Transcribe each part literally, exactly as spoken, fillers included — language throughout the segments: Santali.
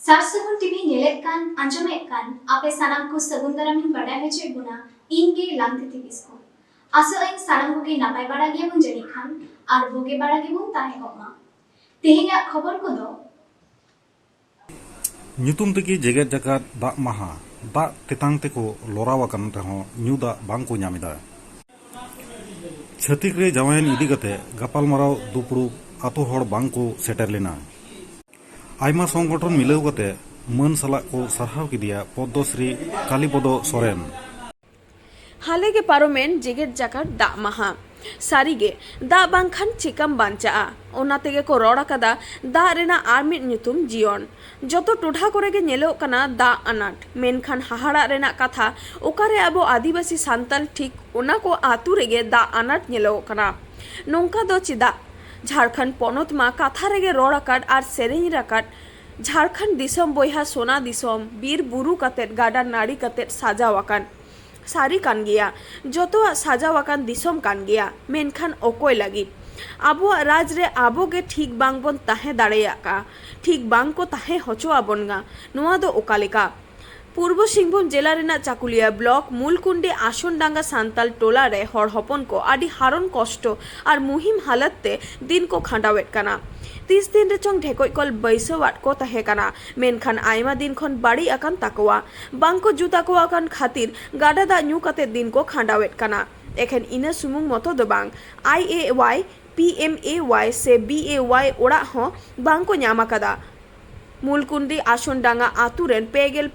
ᱥᱟᱨ ᱥᱟᱹᱜᱩᱱ ᱴᱤᱵᱷᱤ ᱧᱮᱞᱮᱫ ᱠᱟᱱ, ᱟᱸᱡᱚᱢᱮᱫ ᱠᱟᱱ ᱟᱯᱮ ᱥᱟᱱᱟᱢ ᱠᱚ ᱥᱟᱹᱜᱩᱱ ᱫᱟᱨᱟᱢᱤᱧ ᱵᱟᱰᱟᱭ ᱦᱚᱪᱚᱭᱮᱫ ᱵᱚᱱᱟ, ᱤᱧ ᱜᱮ ᱞᱟᱝᱛᱤᱛᱤ ᱠᱤᱥᱠᱩ᱾ ᱟᱥᱚᱜ ᱟᱹᱧ ᱥᱟᱱᱟᱢ ᱠᱚᱜᱮ ᱱᱟᱯᱟᱭ ᱵᱟᱲᱟ ᱜᱮᱭᱟᱵᱚᱱ ᱡᱟᱹᱱᱤᱡ ᱠᱷᱟᱱ, ᱟᱨ ᱵᱩᱜᱤ ᱵᱟᱲᱟ ᱜᱮᱵᱚᱱ ᱛᱟᱦᱮᱸ ᱠᱚᱜ ᱢᱟ᱾ ᱛᱮᱦᱮᱧᱟᱜ ᱠᱷᱚᱵᱚᱨ ᱠᱚᱫᱚ᱾ ᱧᱩᱛᱩᱢ ᱛᱮᱜᱮ ᱡᱮᱜᱮᱛ ᱡᱟᱠᱟᱛ ᱫᱟᱜ ᱢᱟᱦᱟ, ᱫᱟᱜ ᱛᱮᱛᱟᱝ ᱛᱮᱠᱚ ᱞᱚᱨᱟᱣ ᱟᱠᱟᱱ ᱨᱮᱦᱚᱸ ᱧᱩ ᱫᱟᱜ ᱵᱟᱝ ᱠᱚ ᱧᱟᱢ ᱮᱫᱟ᱾ ᱪᱷᱟᱹᱛᱤᱠ ᱨᱮ ᱡᱟᱶᱟᱭᱮᱱ ᱤᱫᱤ ᱠᱟᱛᱮ ᱜᱟᱯᱟᱞᱢᱟᱨᱟᱣ ᱫᱩᱯᱲᱩᱵ ᱟᱛᱳ ᱦᱚᱲ ᱵᱟᱝ ᱠᱚ ᱥᱮᱴᱮᱨ ᱞᱮᱱᱟ᱾ ᱟᱭᱢᱟ ᱥᱚᱝᱜᱚᱴᱷᱚᱱ ᱢᱤᱞᱟᱹᱣ ᱠᱟᱛᱮ ᱢᱟᱹᱱ ᱥᱟᱞᱟᱜ ᱠᱚ ᱥᱟᱨᱦᱟᱣ ᱠᱮᱫᱮᱭᱟ ᱯᱚᱫᱽᱫᱚᱥᱨᱤ ᱠᱟᱞᱤᱯᱚᱫᱚ ᱥᱚᱨᱮᱱ᱾ ᱦᱟᱞᱮ ᱜᱮ ᱯᱟᱨᱚᱢᱮᱱ ᱡᱮᱜᱮᱛ ᱡᱟᱠᱟᱛ ᱫᱟᱜ ᱢᱟᱦᱟ᱾ ᱥᱟᱹᱨᱤ ᱜᱮ, ᱫᱟᱜ ᱵᱟᱝᱠᱷᱟᱱ ᱪᱮᱠᱟᱢ ᱵᱟᱧᱪᱟᱜᱼᱟ? ᱚᱱᱟ ᱛᱮᱜᱮ ᱠᱚ ᱨᱚᱲ ᱟᱠᱟᱫᱟ, ᱫᱟᱜ ᱨᱮᱱᱟᱜ ᱟᱨ ᱢᱤᱫ ᱧᱩᱛᱩᱢ ᱡᱤᱭᱚᱱ᱾ ᱡᱚᱛᱚ ᱴᱚᱴᱷᱟ ᱠᱚᱨᱮ ᱜᱮ ᱧᱮᱞᱚᱜ ᱠᱟᱱᱟ ᱫᱟᱜ ᱟᱱᱟᱴ, ᱢᱮᱱᱠᱷᱟᱱ ᱦᱟᱦᱟᱲᱟᱜ ᱨᱮᱱᱟᱜ ᱠᱟᱛᱷᱟ, ᱚᱠᱟᱨᱮ ᱟᱵᱚ ᱟᱹᱫᱤᱵᱟᱹᱥᱤ ᱥᱟᱱᱛᱟᱲ ᱴᱷᱤᱠ ᱚᱱᱟ ᱠᱚ ᱟᱹᱛᱩ ᱨᱮᱜᱮ ᱫᱟᱜ ᱟᱱᱟᱴ ᱧᱮᱞᱚᱜᱚᱜ ᱠᱟᱱᱟ᱾ ᱱᱚᱝᱠᱟ ᱫᱚ ᱪᱮᱫᱟᱜ? ᱡᱷᱟᱲᱠᱷᱚᱸᱰ ᱯᱚᱱᱚᱛ ᱢᱟ ᱠᱟᱛᱷᱟ ᱨᱮᱜᱮ ᱨᱚᱲ ᱟᱠᱟᱫ ᱟᱨ ᱥᱮᱨᱮᱧ ᱨᱟᱠᱟᱫ, ᱡᱷᱟᱲᱠᱷᱚᱸᱰ ᱫᱤᱥᱚᱢ ᱵᱚᱭᱦᱟ ᱥᱳᱱᱟ ᱫᱤᱥᱚᱢ, ᱵᱤᱨ ᱵᱩᱨᱩ ᱠᱟᱛᱮᱫ ᱜᱟᱰᱟ ᱱᱟᱹᱲᱤ ᱠᱟᱛᱮᱫ ᱥᱟᱡᱟᱣ ᱟᱠᱟᱱ᱾ ᱥᱟᱹᱨᱤ ᱠᱟᱱ ᱜᱮᱭᱟ, ᱡᱚᱛᱚᱣᱟᱜ ᱥᱟᱡᱟᱣ ᱟᱠᱟᱱ ᱫᱤᱥᱚᱢ ᱠᱟᱱ ᱜᱮᱭᱟ, ᱢᱮᱱᱠᱷᱟᱱ ᱚᱠᱚᱭ ᱞᱟᱹᱜᱤᱫ? ᱟᱵᱚᱣᱟᱜ ᱨᱟᱡᱽ ᱨᱮ ᱟᱵᱚ ᱜᱮ ᱴᱷᱤᱠ ᱵᱟᱝ ᱵᱚᱱ ᱛᱟᱦᱮᱸ ᱫᱟᱲᱮᱭᱟᱜ ᱠᱟ, ᱴᱷᱤᱠ ᱵᱟᱝ ᱠᱚ ᱛᱟᱦᱮᱸ ᱦᱚᱪᱚ ᱟᱵᱚᱱ ᱜᱟ᱾ ᱱᱚᱣᱟ ᱫᱚ ᱚᱠᱟ ᱞᱮᱠᱟ? ᱯᱩᱨᱵᱚ ᱥᱤᱝᱵᱷᱩᱢ ᱡᱮᱞᱟ ᱨᱮᱱᱟᱜ ᱪᱟᱠᱩᱞᱤᱭᱟ ᱵᱞᱚᱠ ᱢᱩᱞᱠᱩᱱᱰᱤ ᱟᱥᱚᱱᱰᱟᱸᱜᱟ ᱥᱟᱱᱛᱟᱞ ᱴᱚᱞᱟ ᱨᱮ ᱦᱚᱲ ᱦᱚᱯᱚᱱ ᱠᱚ ᱟᱹᱰᱤ ᱦᱟᱨᱚᱱ ᱠᱚᱥᱴᱚ ᱟᱨ ᱢᱩᱦᱤᱢ ᱦᱟᱞᱚᱛ ᱛᱮ ᱫᱤᱱ ᱠᱚ ᱠᱷᱟᱸᱰᱟᱣᱮᱫ ᱠᱟᱱᱟ᱾ ᱛᱤᱥ ᱫᱤᱱ ᱨᱮᱪᱚᱝ ᱰᱷᱮᱠᱚᱡ ᱠᱚᱞ ᱵᱟᱹᱭᱥᱟᱹᱣᱟᱫ ᱠᱚ ᱛᱟᱦᱮᱸ ᱠᱟᱱᱟ, ᱢᱮᱱᱠᱷᱟᱱ ᱟᱭᱢᱟ ᱫᱤᱱ ᱠᱷᱚᱱ ᱵᱟᱹᱲᱤᱡ ᱟᱠᱟᱱ ᱛᱟᱠᱚᱣᱟ᱾ ᱵᱟᱝ ᱠᱚ ᱡᱩᱛ ᱟᱠᱚ ᱟᱠᱟᱱ ᱠᱷᱟᱹᱛᱤᱨ ᱜᱟᱰᱟ ᱫᱟᱜ ᱧᱩ ᱠᱟᱛᱮ ᱫᱤᱱ ᱠᱚ ᱠᱷᱟᱸᱰᱟᱣᱮᱫ ᱠᱟᱱᱟ᱾ ᱮᱠᱷᱮᱱ ᱤᱱᱟᱹ ᱥᱩᱢᱩᱝ ᱢᱚᱛᱚ ᱫᱚ ᱵᱟᱝ, ᱟᱭ ᱮ ᱣᱟᱭ, ᱯᱤ ᱮᱢ ᱮ ᱣᱟᱭ ᱥᱮ ᱵᱤ ᱮ ᱣᱟᱭ ᱚᱲᱟᱜ ᱦᱚᱸ ᱵᱟᱝ ᱠᱚ ᱧᱟᱢ ᱟᱠᱟᱫᱟ᱾ ᱢᱩᱞᱠᱩᱱᱰᱤ ᱟᱥᱚᱱᱰᱟᱸᱜᱟ ᱟᱛᱩ ᱨᱮᱱ ᱯᱮ ᱜᱮᱞ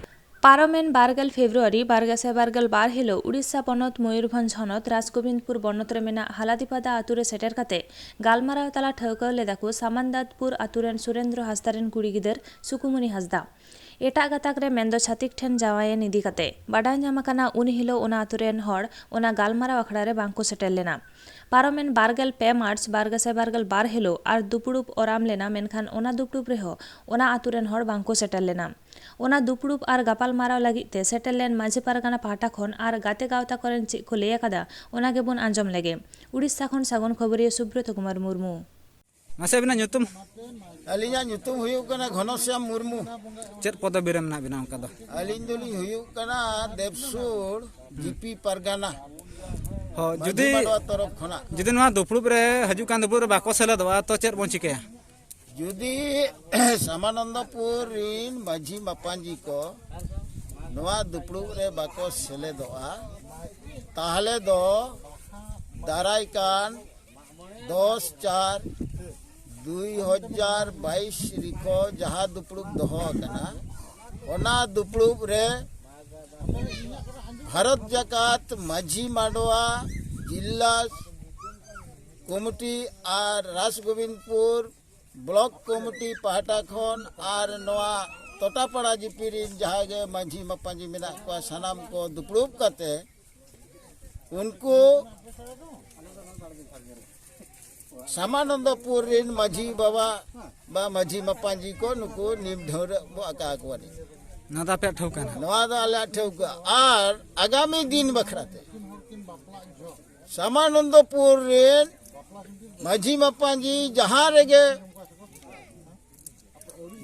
ᱯᱟᱨᱚᱢᱮᱱ ᱵᱟᱨ ᱜᱮᱞ ᱯᱷᱮᱵᱽᱨᱩᱣᱟᱨᱤ ᱵᱟᱨ ᱜᱮᱥᱟᱭ ᱵᱟᱨ ᱜᱮᱞ ᱵᱟᱨ ᱦᱤᱞᱳᱜ ᱩᱲᱤᱥᱥᱟ ᱯᱚᱱᱚᱛ ᱢᱚᱭᱩᱨᱵᱷᱚᱸᱡᱽ ᱦᱚᱱᱚᱛ ᱨᱟᱡᱽᱜᱳᱵᱤᱱᱫᱽᱯᱩᱨ ᱵᱚᱱᱚᱛ ᱨᱮ ᱢᱮᱱᱟᱜ ᱦᱟᱞᱟᱫᱤᱯᱟᱫᱟ ᱟᱛᱩ ᱨᱮ ᱥᱮᱴᱮᱨ ᱠᱟᱛᱮ ᱜᱟᱞᱢᱟᱨᱟᱣ ᱛᱟᱞᱟ ᱴᱷᱟᱹᱣᱠᱟᱹ ᱞᱮᱫᱟ ᱠᱚ ᱥᱟᱢᱟᱱᱫᱟᱫᱽᱯᱩᱨ ᱟᱛᱩ ᱨᱮᱱ ᱥᱩᱨᱮᱱᱫᱨᱚ ᱦᱟᱸᱥᱫᱟ ᱨᱮᱱ ᱠᱩᱲᱤ ᱜᱤᱫᱟᱹᱨ ᱥᱩᱠᱩᱢᱩᱱᱤ ᱦᱟᱸᱥᱫᱟ᱾ ᱮᱴᱟᱜ ᱜᱟᱛᱟᱠ ᱨᱮ ᱢᱮᱱᱫᱚ ᱪᱷᱟᱹᱛᱤᱠ ᱴᱷᱮᱱ ᱡᱟᱶᱟᱭᱮᱱ ᱤᱫᱤ ᱠᱟᱛᱮ ᱵᱟᱰᱟᱭ ᱧᱟᱢ ᱟᱠᱟᱱᱟ, ᱩᱱ ᱦᱤᱞᱳᱜ ᱚᱱᱟ ᱟᱛᱩ ᱨᱮᱱ ᱦᱚᱲ ᱚᱱᱟ ᱜᱟᱞᱢᱟᱨᱟᱣ ᱟᱠᱷᱲᱟ ᱨᱮ ᱵᱟᱝ ᱠᱚ ᱥᱮᱴᱮᱨ ᱞᱮᱱᱟ᱾ ᱯᱟᱨᱚᱢᱮᱱ ᱵᱟᱨ ᱜᱮᱞ ᱯᱮ ᱢᱟᱨᱪ ᱵᱟᱨ ᱜᱮᱥᱟᱭ ᱵᱟᱨ ᱜᱮᱞ ᱵᱟᱨ ᱦᱤᱞᱳᱜ ᱟᱨ ᱫᱩᱯᱲᱩᱵ ᱚᱨᱟᱢ ᱞᱮᱱᱟ, ᱢᱮᱱᱠᱷᱟᱱ ᱚᱱᱟ ᱫᱩᱯᱲᱩᱵ ᱨᱮᱦᱚᱸ ᱚᱱᱟ ᱟᱛᱩ ᱨᱮᱱ ᱦᱚᱲ ᱵᱟᱝ ᱠᱚ ᱥᱮᱴᱮᱨ ᱞᱮᱱᱟ᱾ ᱚᱱᱟ ᱫᱩᱯᱲᱩᱵ ᱟᱨ ᱜᱟᱯᱟᱞ ᱢᱟᱨᱟᱣ ᱞᱟᱹᱜᱤᱫ ᱛᱮ ᱥᱮᱴᱮᱨ ᱞᱮᱱ ᱢᱟᱹᱡᱷᱤ ᱯᱟᱨᱜᱟᱱᱟ ᱯᱟᱦᱴᱟ ᱠᱷᱚᱱ ᱟᱨ ᱜᱟᱛᱮ ᱜᱟᱶᱛᱟ ᱠᱚᱨᱮᱱ ᱪᱮᱫ ᱠᱚ ᱞᱟᱹᱭ ᱟᱠᱟᱫᱟ, ᱚᱱᱟ ᱜᱮᱵᱚᱱ ᱟᱸᱡᱚᱢ ᱞᱮᱜᱮ᱾ ᱩᱲᱤᱥᱥᱟ ᱠᱷᱚᱱ ᱥᱟᱹᱜᱩᱱ ᱠᱷᱚᱵᱚᱨᱤᱭᱟᱹ ᱥᱩᱵᱨᱚᱛ ᱠᱩᱢᱟᱨ ᱢᱩᱨᱢᱩ᱾ ᱢᱟᱥᱮ ᱟᱹᱵᱤᱱᱟᱜ ᱧᱩᱛᱩᱢ? ᱟᱹᱞᱤᱧᱟᱜ ᱧᱩᱛᱩᱢ ᱦᱩᱭᱩᱜ ᱠᱟᱱᱟ ᱜᱷᱚᱱᱚᱥᱭᱟᱢ ᱢᱩᱨᱢᱩ᱾ ᱪᱮᱫ ᱯᱚᱫᱚᱵᱤ ᱨᱮ ᱢᱮᱱᱟᱜ ᱵᱤᱱᱟ ᱚᱱᱠᱟ ᱫᱚ? ᱟᱹᱞᱤᱧ ᱫᱚᱞᱤᱧ ᱦᱩᱭᱩᱜ ᱠᱟᱱᱟ ᱫᱮᱵᱽᱥᱩᱲ ᱡᱤᱯᱤ ᱯᱟᱨᱜᱟᱱᱟ᱾ ᱦᱚᱸ, ᱢᱟᱹᱡᱷᱤ ᱡᱩᱫᱤ ᱢᱟᱰᱣᱟ ᱛᱚᱨᱚᱯ ᱠᱷᱚᱱᱟᱜ᱾ ᱡᱩᱫᱤ ᱱᱚᱣᱟ ᱫᱩᱯᱲᱩᱵ ᱨᱮ ᱦᱤᱡᱩᱜ ᱠᱟᱱ ᱫᱩᱯᱲᱩᱵ ᱨᱮ ᱵᱟᱠᱚ ᱥᱮᱞᱮᱫᱚᱜᱼᱟ, ᱛᱚ ᱪᱮᱫ ᱵᱚᱱ ᱪᱤᱠᱟᱹᱭᱟ? ᱡᱩᱫᱤ ᱥᱟᱢᱟᱱᱚᱱᱫᱚᱯᱩᱨ ᱨᱤᱱ ᱢᱟᱹᱡᱷᱤ ᱢᱟᱯᱟᱧᱡᱤ ᱠᱚ ᱱᱚᱣᱟ ᱫᱩᱯᱲᱩᱵ ᱨᱮ ᱵᱟᱠᱚ ᱥᱮᱞᱮᱫᱚᱜᱼᱟ, ᱛᱟᱦᱞᱮ ᱫᱚ ᱫᱟᱨᱟᱭ ᱠᱟᱱ ᱫᱚᱥ ᱪᱟᱨ ᱫᱩᱭ ᱦᱟᱡᱟᱨ ᱵᱟᱭᱤᱥ ᱨᱮᱠᱚ ᱡᱟᱦᱟᱸ ᱫᱩᱯᱲᱩᱵ ᱫᱚᱦᱚ ᱟᱠᱟᱱᱟ, ᱚᱱᱟ ᱫᱩᱯᱲᱩᱵ ᱨᱮ ᱵᱷᱟᱨᱚᱛ ᱡᱟᱠᱟᱛ ᱢᱟᱹᱡᱷᱤ ᱢᱟᱰᱣᱟ, ᱡᱤᱞᱟ ᱠᱚᱢᱤᱴᱤ ᱟᱨ ᱨᱟᱥᱜᱳᱵᱤᱱᱫᱯᱩᱨ ᱵᱞᱚᱠ ᱠᱚᱢᱤᱴᱤ ᱯᱟᱦᱴᱟ ᱠᱷᱚᱱ ᱟᱨ ᱱᱚᱣᱟ ᱴᱚᱴᱟᱯᱟᱲᱟ ᱡᱤᱯᱤ ᱨᱤᱱ ᱡᱟᱦᱟᱸ ᱜᱮ ᱢᱟᱹᱡᱷᱤ ᱢᱟᱯᱟᱧᱡᱤ ᱢᱮᱱᱟᱜ ᱠᱚᱣᱟ, ᱥᱟᱱᱟᱢ ᱠᱚ ᱫᱩᱯᱲᱩᱵ ᱠᱟᱛᱮ ᱩᱱᱠᱩ ᱥᱟᱢᱟᱱᱚᱱᱫᱚᱯᱩᱨ ᱨᱤᱱ ᱢᱟᱹᱡᱷᱤ ᱵᱟᱵᱟ ᱵᱟ ᱢᱟᱹᱡᱷᱤ ᱢᱟᱯᱟᱧᱡᱤ ᱠᱚ ᱱᱩᱠᱩ ᱱᱤᱢ ᱰᱷᱟᱹᱣᱨᱟᱹᱜ ᱵᱚ ᱟᱠᱟ ᱟᱠᱚᱣᱟ᱾ ᱱᱚᱣᱟ ᱫᱚ ᱟᱯᱮᱭᱟᱜ ᱴᱷᱟᱹᱣᱠᱟᱹ ᱱᱟᱦᱟᱜ? ᱱᱚᱣᱟ ᱫᱚ ᱟᱞᱮᱭᱟᱜ ᱴᱷᱟᱹᱣᱠᱟᱹ᱾ ᱟᱨ ᱟᱜᱟᱢᱤ ᱫᱤᱱ ᱵᱟᱠᱷᱨᱟ ᱛᱮ ᱥᱟᱢᱟᱱᱚᱱᱫᱚᱯᱩᱨ ᱨᱮᱱ ᱢᱟᱹᱡᱷᱤ ᱢᱟᱯᱟᱧᱡᱤ ᱡᱟᱦᱟᱸ ᱨᱮᱜᱮ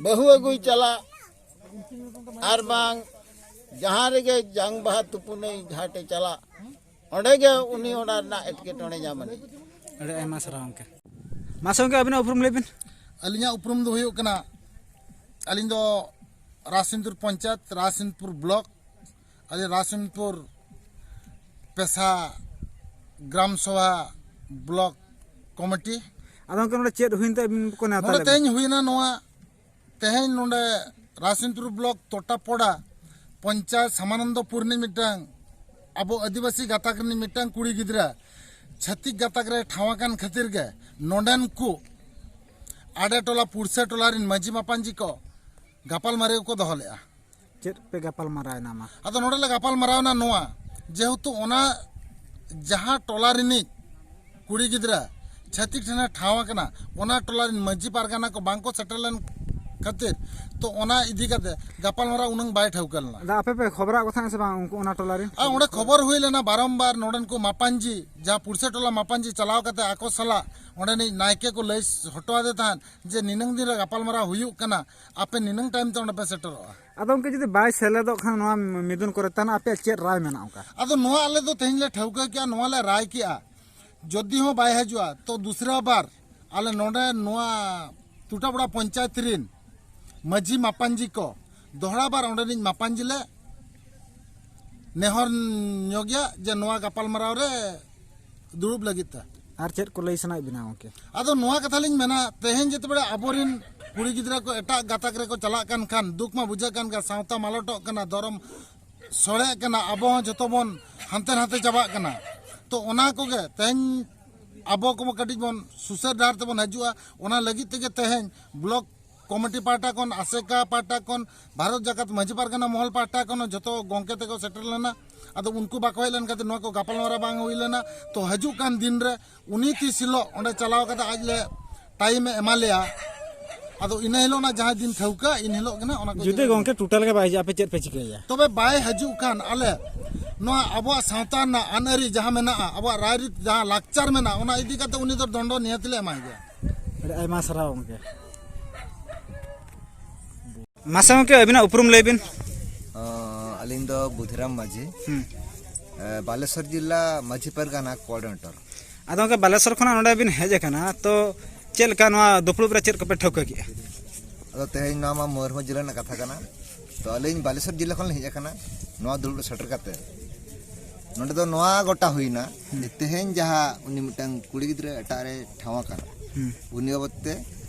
ᱵᱟᱹᱦᱩ ᱟᱹᱜᱩᱭ ᱪᱟᱞᱟᱜ, ᱟᱨ ᱵᱟᱝ ᱡᱟᱦᱟᱸ ᱨᱮᱜᱮ ᱡᱟᱝ ᱵᱟᱦᱟ ᱛᱩᱯᱩᱱᱟᱹᱭ ᱜᱷᱟᱴᱮ ᱪᱟᱞᱟᱜ, ᱚᱸᱰᱮ ᱜᱮ ᱩᱱᱤ ᱚᱱᱟ ᱨᱮᱱᱟᱜ ᱮᱴᱠᱮᱴᱚᱬᱮ ᱧᱟᱢ ᱟᱹᱱᱤᱡ᱾ ᱟᱹᱰᱤ ᱟᱭᱢᱟ ᱥᱟᱨᱦᱟᱣ ᱜᱚᱢᱠᱮ᱾ ᱢᱟᱥᱮ ᱜᱚᱢᱠᱮ, ᱟᱹᱵᱤᱱᱟᱜ ᱩᱯᱨᱩᱢ ᱞᱟᱹᱭ ᱵᱤᱱ᱾ ᱟᱹᱞᱤᱧᱟᱜ ᱩᱯᱨᱩᱢ ᱫᱚ ᱦᱩᱭᱩᱜ ᱠᱟᱱᱟ, ᱟᱹᱞᱤᱧ ᱫᱚ ᱨᱟᱥᱤᱱᱫᱩᱨ ᱯᱚᱧᱪᱟᱭᱮᱛ, ᱨᱟᱥᱤᱱᱫᱩᱨ ᱵᱞᱚᱠ, ᱟᱹᱞᱤᱧ ᱨᱟᱥᱤᱱᱫᱩᱨ ᱯᱮᱥᱟ ᱜᱨᱟᱢ ᱥᱚᱵᱷᱟ ᱵᱞᱚᱠ ᱠᱚᱢᱤᱴᱤ᱾ ᱟᱫᱚ ᱜᱚᱢᱠᱮ, ᱱᱚᱰᱮ ᱪᱮᱫ ᱦᱩᱭᱮᱱ ᱛᱮ ᱟᱹᱵᱤᱱ ᱠᱚ ᱱᱮᱣᱛᱟ ᱱᱚᱰᱮ ᱞᱮᱫ ᱛᱮᱦᱮᱧ ᱵᱤᱱᱟ? ᱦᱩᱭᱱᱟ ᱱᱚᱣᱟ, ᱛᱮᱦᱮᱧ ᱱᱚᱰᱮ ᱨᱟᱥᱤᱱᱫᱩᱨ ᱵᱞᱚᱠ ᱛᱚᱴᱟᱯᱚᱲᱟ ᱯᱚᱧᱪᱟᱭᱮᱛ ᱥᱟᱢᱟᱱᱚᱱᱫᱚᱯᱩᱨ ᱨᱤᱱᱤᱡ ᱢᱤᱫᱴᱟᱝ ᱟᱵᱚ ᱟᱹᱫᱤᱵᱟᱹᱥᱤ ᱜᱟᱛᱟᱠ ᱨᱤᱱᱤᱡ ᱢᱤᱫᱴᱟᱝ ᱠᱩᱲᱤ ᱜᱤᱫᱽᱨᱟᱹ ᱪᱷᱟᱹᱛᱤᱠ ᱜᱟᱛᱟᱠ ᱨᱮ ᱴᱷᱟᱶ ᱟᱠᱟᱱ ᱠᱷᱟᱹᱛᱤᱨ ᱜᱮ ᱱᱚᱰᱮᱱ ᱠᱚ ᱟᱰᱮ ᱴᱚᱞᱟ ᱯᱩᱲᱥᱮ ᱴᱚᱞᱟ ᱨᱤᱱ ᱢᱟᱹᱡᱷᱤ ᱢᱟᱯᱟᱧᱡᱤ ᱠᱚ ᱜᱟᱯᱟᱞ ᱢᱟᱨᱟᱣ ᱠᱚ ᱫᱚᱦᱚ ᱞᱮᱫᱼᱟ᱾ ᱪᱮᱫ ᱯᱮ ᱜᱟᱯᱟᱞ ᱢᱟᱨᱟᱣ ᱮᱱᱟ ᱢᱟ? ᱟᱫᱚ ᱱᱚᱰᱮ ᱞᱮ ᱜᱟᱯᱟᱞ ᱢᱟᱨᱟᱣ ᱮᱱᱟ ᱱᱚᱣᱟ, ᱡᱮᱦᱮᱛᱩ ᱚᱱᱟ ᱡᱟᱦᱟᱸ ᱴᱚᱞᱟ ᱨᱤᱱᱤᱡ ᱠᱩᱲᱤ ᱜᱤᱫᱽᱨᱟᱹ ᱪᱷᱟᱹᱛᱤᱠ ᱴᱷᱮᱱᱮ ᱴᱷᱟᱶ ᱟᱠᱟᱱᱟ, ᱚᱱᱟ ᱴᱚᱞᱟ ᱨᱤᱱ ᱢᱟᱹᱡᱷᱤ ᱯᱟᱨᱜᱟᱱᱟ ᱠᱚ ᱵᱟᱝ ᱠᱚ ᱥᱮᱴᱮᱨ ᱞᱮᱱ ᱠᱷᱟᱹᱛᱤᱨ᱾ ᱛᱚ ᱚᱱᱟ ᱤᱫᱤ ᱠᱟᱛᱮ ᱜᱟᱯᱟᱞᱢᱟᱨᱟᱣ ᱩᱱᱟᱹᱝ ᱵᱟᱭ ᱴᱷᱟᱹᱣᱠᱟᱹ ᱞᱮᱱᱟ᱾ ᱟᱫᱚ ᱟᱯᱮ ᱯᱮ ᱠᱷᱚᱵᱚᱨᱟᱜ ᱠᱚ ᱛᱟᱦᱮᱸᱫ ᱥᱮ ᱵᱟᱝ ᱩᱱᱠᱩ ᱚᱱᱟ ᱴᱚᱞᱟ ᱨᱮ? ᱟᱨ ᱚᱸᱰᱮ ᱠᱷᱚᱵᱚᱨ ᱦᱩᱭ ᱞᱮᱱᱟ ᱵᱟᱨᱚᱢᱵᱟᱨ, ᱱᱚᱰᱮᱱ ᱠᱚ ᱢᱟᱯᱟᱧᱡᱤ, ᱡᱟᱦᱟᱸ ᱯᱩᱲᱥᱤ ᱴᱚᱞᱟ ᱢᱟᱯᱟᱧᱡᱤ ᱪᱟᱞᱟᱣ ᱠᱟᱛᱮ ᱟᱠᱚ ᱥᱟᱞᱟᱜ ᱚᱸᱰᱮᱱᱤᱡ ᱱᱟᱭᱠᱮ ᱠᱚ ᱞᱟᱹᱭ ᱦᱚᱴᱚ ᱟᱫᱮ ᱛᱟᱦᱮᱸᱫ ᱡᱮ ᱱᱤᱱᱟᱹᱝ ᱫᱤᱱ ᱨᱮ ᱜᱟᱯᱟᱞᱢᱟᱨᱟᱣ ᱦᱩᱭᱩᱜ ᱠᱟᱱᱟ, ᱟᱯᱮ ᱱᱤᱱᱟᱹᱝ ᱴᱟᱭᱤᱢ ᱛᱮ ᱚᱸᱰᱮ ᱯᱮ ᱥᱮᱴᱮᱨᱚᱜᱼᱟ᱾ ᱟᱫᱚ ᱜᱚᱢᱠᱮ, ᱡᱩᱫᱤ ᱵᱟᱭ ᱥᱮᱞᱮᱫᱚᱜ ᱠᱷᱟᱱ ᱱᱚᱣᱟ ᱢᱤᱫᱩᱱ ᱠᱚᱨᱮ, ᱛᱟᱦᱚᱞᱮ ᱟᱯᱮᱭᱟᱜ ᱪᱮᱫ ᱨᱟᱭ ᱢᱮᱱᱟᱜᱼᱟ ᱚᱱᱠᱟ? ᱟᱫᱚ ᱱᱚᱣᱟ ᱟᱞᱮ ᱫᱚ ᱛᱮᱦᱮᱧ ᱞᱮ ᱴᱷᱟᱹᱣᱠᱟᱹ ᱠᱮᱜᱼᱟ, ᱱᱚᱣᱟ ᱞᱮ ᱨᱟᱭ ᱠᱮᱜᱼᱟ, ᱡᱩᱫᱤ ᱦᱚᱸ ᱵᱟᱭ ᱦᱤᱡᱩᱜᱼᱟ, ᱛᱚ ᱫᱩᱥᱨᱟ ᱵᱟᱨ ᱟᱞᱮ ᱱᱚᱰᱮ ᱱᱚᱣᱟ ᱴᱩᱴᱟᱯᱟᱲᱟ ᱯᱚᱧᱪᱟᱭᱮᱛ ᱨᱤᱱ ᱢᱟᱹᱡᱷᱤ ᱢᱟᱯᱟᱧᱡᱤ ᱠᱚ ᱫᱚᱦᱲᱟ ᱵᱟᱨ ᱚᱸᱰᱮᱱᱤᱡ ᱢᱟᱯᱟᱧᱡᱤ ᱞᱮ ᱱᱮᱦᱚᱨ ᱧᱚᱜᱮᱭᱟ ᱡᱮ ᱱᱚᱣᱟ ᱜᱟᱯᱟᱞᱢᱟᱨᱟᱣ ᱨᱮ ᱫᱩᱲᱩᱵ ᱞᱟᱹᱜᱤᱫ ᱛᱮ᱾ ᱟᱨ ᱪᱮᱫ ᱠᱚ ᱞᱟᱹᱭ ᱥᱟᱱᱟᱭᱮᱫ ᱵᱮᱱᱟ ᱜᱚᱢᱠᱮ? ᱟᱫᱚ ᱱᱚᱣᱟ ᱠᱟᱛᱷᱟ ᱞᱤᱧ ᱢᱮᱱᱟ, ᱛᱮᱦᱮᱧ ᱡᱮᱛᱮ ᱵᱮᱲᱟ ᱟᱵᱚᱨᱤᱱ ᱠᱩᱲᱤ ᱜᱤᱫᱽᱨᱟᱹ ᱠᱚ ᱮᱴᱟᱜ ᱜᱟᱛᱟᱠ ᱨᱮᱠᱚ ᱪᱟᱞᱟᱜ ᱠᱟᱱ ᱠᱷᱟᱱ ᱫᱩᱠ ᱢᱟ ᱵᱩᱡᱷᱟᱹᱜ ᱠᱟᱱ ᱜᱮᱭᱟ, ᱥᱟᱶᱛᱟ ᱢᱟᱞᱚᱴᱚᱜ ᱠᱟᱱᱟ, ᱫᱷᱚᱨᱚᱢ ᱥᱚᱲᱮᱜ ᱠᱟᱱᱟ, ᱟᱵᱚ ᱦᱚᱸ ᱡᱚᱛᱚ ᱵᱚᱱ ᱦᱟᱱᱛᱮ ᱱᱟᱛᱮ ᱪᱟᱵᱟᱜ ᱠᱟᱱᱟ᱾ ᱛᱚ ᱚᱱᱟ ᱠᱚᱜᱮ ᱛᱮᱦᱮᱧ ᱟᱵᱚ ᱠᱚᱵᱚ ᱠᱟᱹᱴᱤᱡ ᱵᱚᱱ ᱥᱩᱥᱟᱹᱨ ᱰᱟᱦᱟᱨ ᱛᱮᱵᱚᱱ ᱦᱤᱡᱩᱜᱼᱟ, ᱚᱱᱟ ᱞᱟᱹᱜᱤᱫ ᱛᱮᱜᱮ ᱛᱮᱦᱮᱧ ᱵᱞᱚᱠ ᱠᱚᱢᱤᱴᱤ ᱯᱟᱦᱴᱟ ᱠᱷᱚᱱ, ᱟᱥᱮᱠᱟ ᱯᱟᱦᱴᱟ ᱠᱷᱚᱱ, ᱵᱷᱟᱨᱚᱛ ᱡᱟᱠᱟᱛ ᱢᱟᱹᱡᱷᱤ ᱯᱟᱨᱜᱟᱱᱟ ᱢᱚᱦᱚᱞ ᱯᱟᱦᱴᱟ ᱠᱷᱚᱱ ᱦᱚᱸ ᱡᱚᱛᱚ ᱜᱚᱢᱠᱮ ᱛᱮᱠᱚ ᱥᱮᱴᱮᱨ ᱞᱮᱱᱟ᱾ ᱟᱫᱚ ᱩᱱᱠᱩ ᱵᱟᱠᱚ ᱦᱮᱡ ᱞᱮᱱ ᱠᱷᱟᱹᱛᱤᱨ ᱱᱚᱣᱟ ᱠᱚ ᱜᱟᱯᱟᱞᱢᱟᱨᱟᱣ ᱵᱟᱝ ᱦᱩᱭ ᱞᱮᱱᱟ᱾ ᱛᱚ ᱦᱤᱡᱩᱜ ᱠᱟᱱ ᱫᱤᱱ ᱨᱮ ᱩᱱᱤ ᱛᱤᱥ ᱦᱤᱞᱳᱜ ᱚᱸᱰᱮ ᱪᱟᱞᱟᱣ ᱠᱟᱛᱮ ᱟᱡ ᱞᱮ ᱴᱟᱭᱤᱢ ᱮ ᱮᱢᱟ ᱞᱮᱭᱟ, ᱟᱫᱚ ᱤᱱᱟᱹ ᱦᱤᱞᱳᱜ ᱚᱱᱟ ᱡᱟᱦᱟᱸ ᱫᱤᱱ ᱴᱷᱟᱹᱣᱠᱟᱹ, ᱤᱱ ᱦᱤᱞᱳᱜ ᱜᱮ ᱱᱟᱜ ᱚᱱᱟ ᱠᱚ ᱡᱩᱫᱤ ᱤᱫᱤ ᱜᱚᱢᱠᱮ ᱴᱳᱴᱟᱞ ᱜᱮ ᱵᱟᱭ ᱦᱤᱡᱩᱜᱼᱟ, ᱟᱯᱮ ᱪᱮᱫ ᱯᱮ ᱪᱤᱠᱟᱹᱭᱟ? ᱛᱚᱵᱮ ᱵᱟᱭ ᱦᱤᱡᱩᱜ ᱠᱷᱟᱱ ᱟᱞᱮ ᱱᱚᱣᱟ ᱟᱵᱚᱣᱟᱜ ᱥᱟᱶᱛᱟ ᱨᱮᱱᱟᱜ ᱟᱹᱱ ᱟᱹᱨᱤ ᱡᱟᱦᱟᱸ ᱢᱮᱱᱟᱜᱼᱟ, ᱟᱵᱚᱣᱟᱜ ᱨᱟᱭᱨᱤᱛ ᱡᱟᱦᱟᱸ ᱞᱟᱠᱪᱟᱨ ᱢᱮᱱᱟᱜᱼᱟ, ᱚᱱᱟ ᱤᱫᱤ ᱠᱟᱛᱮ ᱩᱱᱤ ᱫᱚ ᱫᱚᱱᱰᱚ ᱱᱤᱦᱟᱹᱛ ᱞᱮ ᱮᱢᱟᱭ ᱜᱮᱭᱟ᱾ ᱟᱹᱰᱤ ᱟᱭᱢᱟ ᱥᱟᱨᱦᱟᱣ ᱜᱚᱢᱠᱮ᱾ ᱢᱟᱥᱮ ᱜᱚᱢᱠᱮ, ᱟᱹᱵᱤᱱᱟᱜ ᱩᱯᱨᱩᱢ ᱞᱟᱹᱭ ᱵᱤᱱ᱾ ᱚ, ᱟᱹᱞᱤᱧ ᱫᱚ ᱵᱩᱫᱷᱤᱨᱟᱢ ᱢᱟᱹᱡᱷᱤ, ᱦᱩᱸ᱾ ᱮ, ᱵᱟᱞᱮᱥᱚᱨ ᱡᱤᱞᱟ ᱢᱟᱹᱡᱷᱤ ᱯᱟᱨᱜᱟᱱᱟ ᱠᱳᱚᱨᱰᱤᱱᱮᱴᱚᱨ᱾ ᱟᱫᱚ ᱜᱚᱢᱠᱮ, ᱵᱟᱞᱮᱥᱚᱨ ᱠᱷᱚᱱᱟᱜ ᱱᱚᱰᱮ ᱵᱤᱱ ᱦᱮᱡ ᱟᱠᱟᱱᱟ, ᱛᱚ ᱪᱮᱫ ᱞᱮᱠᱟ ᱱᱚᱣᱟ ᱫᱩᱯᱲᱩᱵ ᱨᱮ ᱪᱮᱫ ᱠᱚᱯᱮ ᱴᱷᱟᱹᱣᱠᱟᱹ ᱠᱮᱜᱼᱟ? ᱟᱫᱚ ᱛᱮᱦᱮᱧ ᱱᱚᱣᱟ ᱢᱟ ᱢᱚᱭᱩᱨᱵᱷᱚᱸᱡᱽ ᱡᱤᱞᱟ ᱨᱮᱱᱟᱜ ᱠᱟᱛᱷᱟ ᱠᱟᱱᱟ, ᱛᱚ ᱟᱹᱞᱤᱧ ᱵᱟᱞᱮᱥᱚᱨ ᱡᱤᱞᱟ ᱠᱷᱚᱱ ᱞᱤᱧ ᱦᱮᱡ ᱟᱠᱟᱱᱟ ᱱᱚᱣᱟ ᱫᱩᱲᱩᱵ ᱨᱮ ᱥᱮᱴᱮᱨ ᱠᱟᱛᱮ᱾ ᱱᱚᱰᱮ ᱫᱚ ᱱᱚᱣᱟ ᱜᱚᱴᱟ ᱦᱩᱭᱱᱟ ᱡᱮ ᱛᱮᱦᱮᱧ ᱡᱟᱦᱟᱸ ᱩᱱᱤ ᱢᱤᱫᱴᱟᱝ ᱠᱩᱲᱤ ᱜᱤᱫᱽᱨᱟᱹ ᱮᱴᱟᱜ ᱨᱮ ᱴᱷᱟᱶ ᱟᱠᱟᱱᱟ, ᱦᱩᱸ᱾ ᱩᱱᱤ ᱵᱟᱵᱚᱫ ᱛᱮ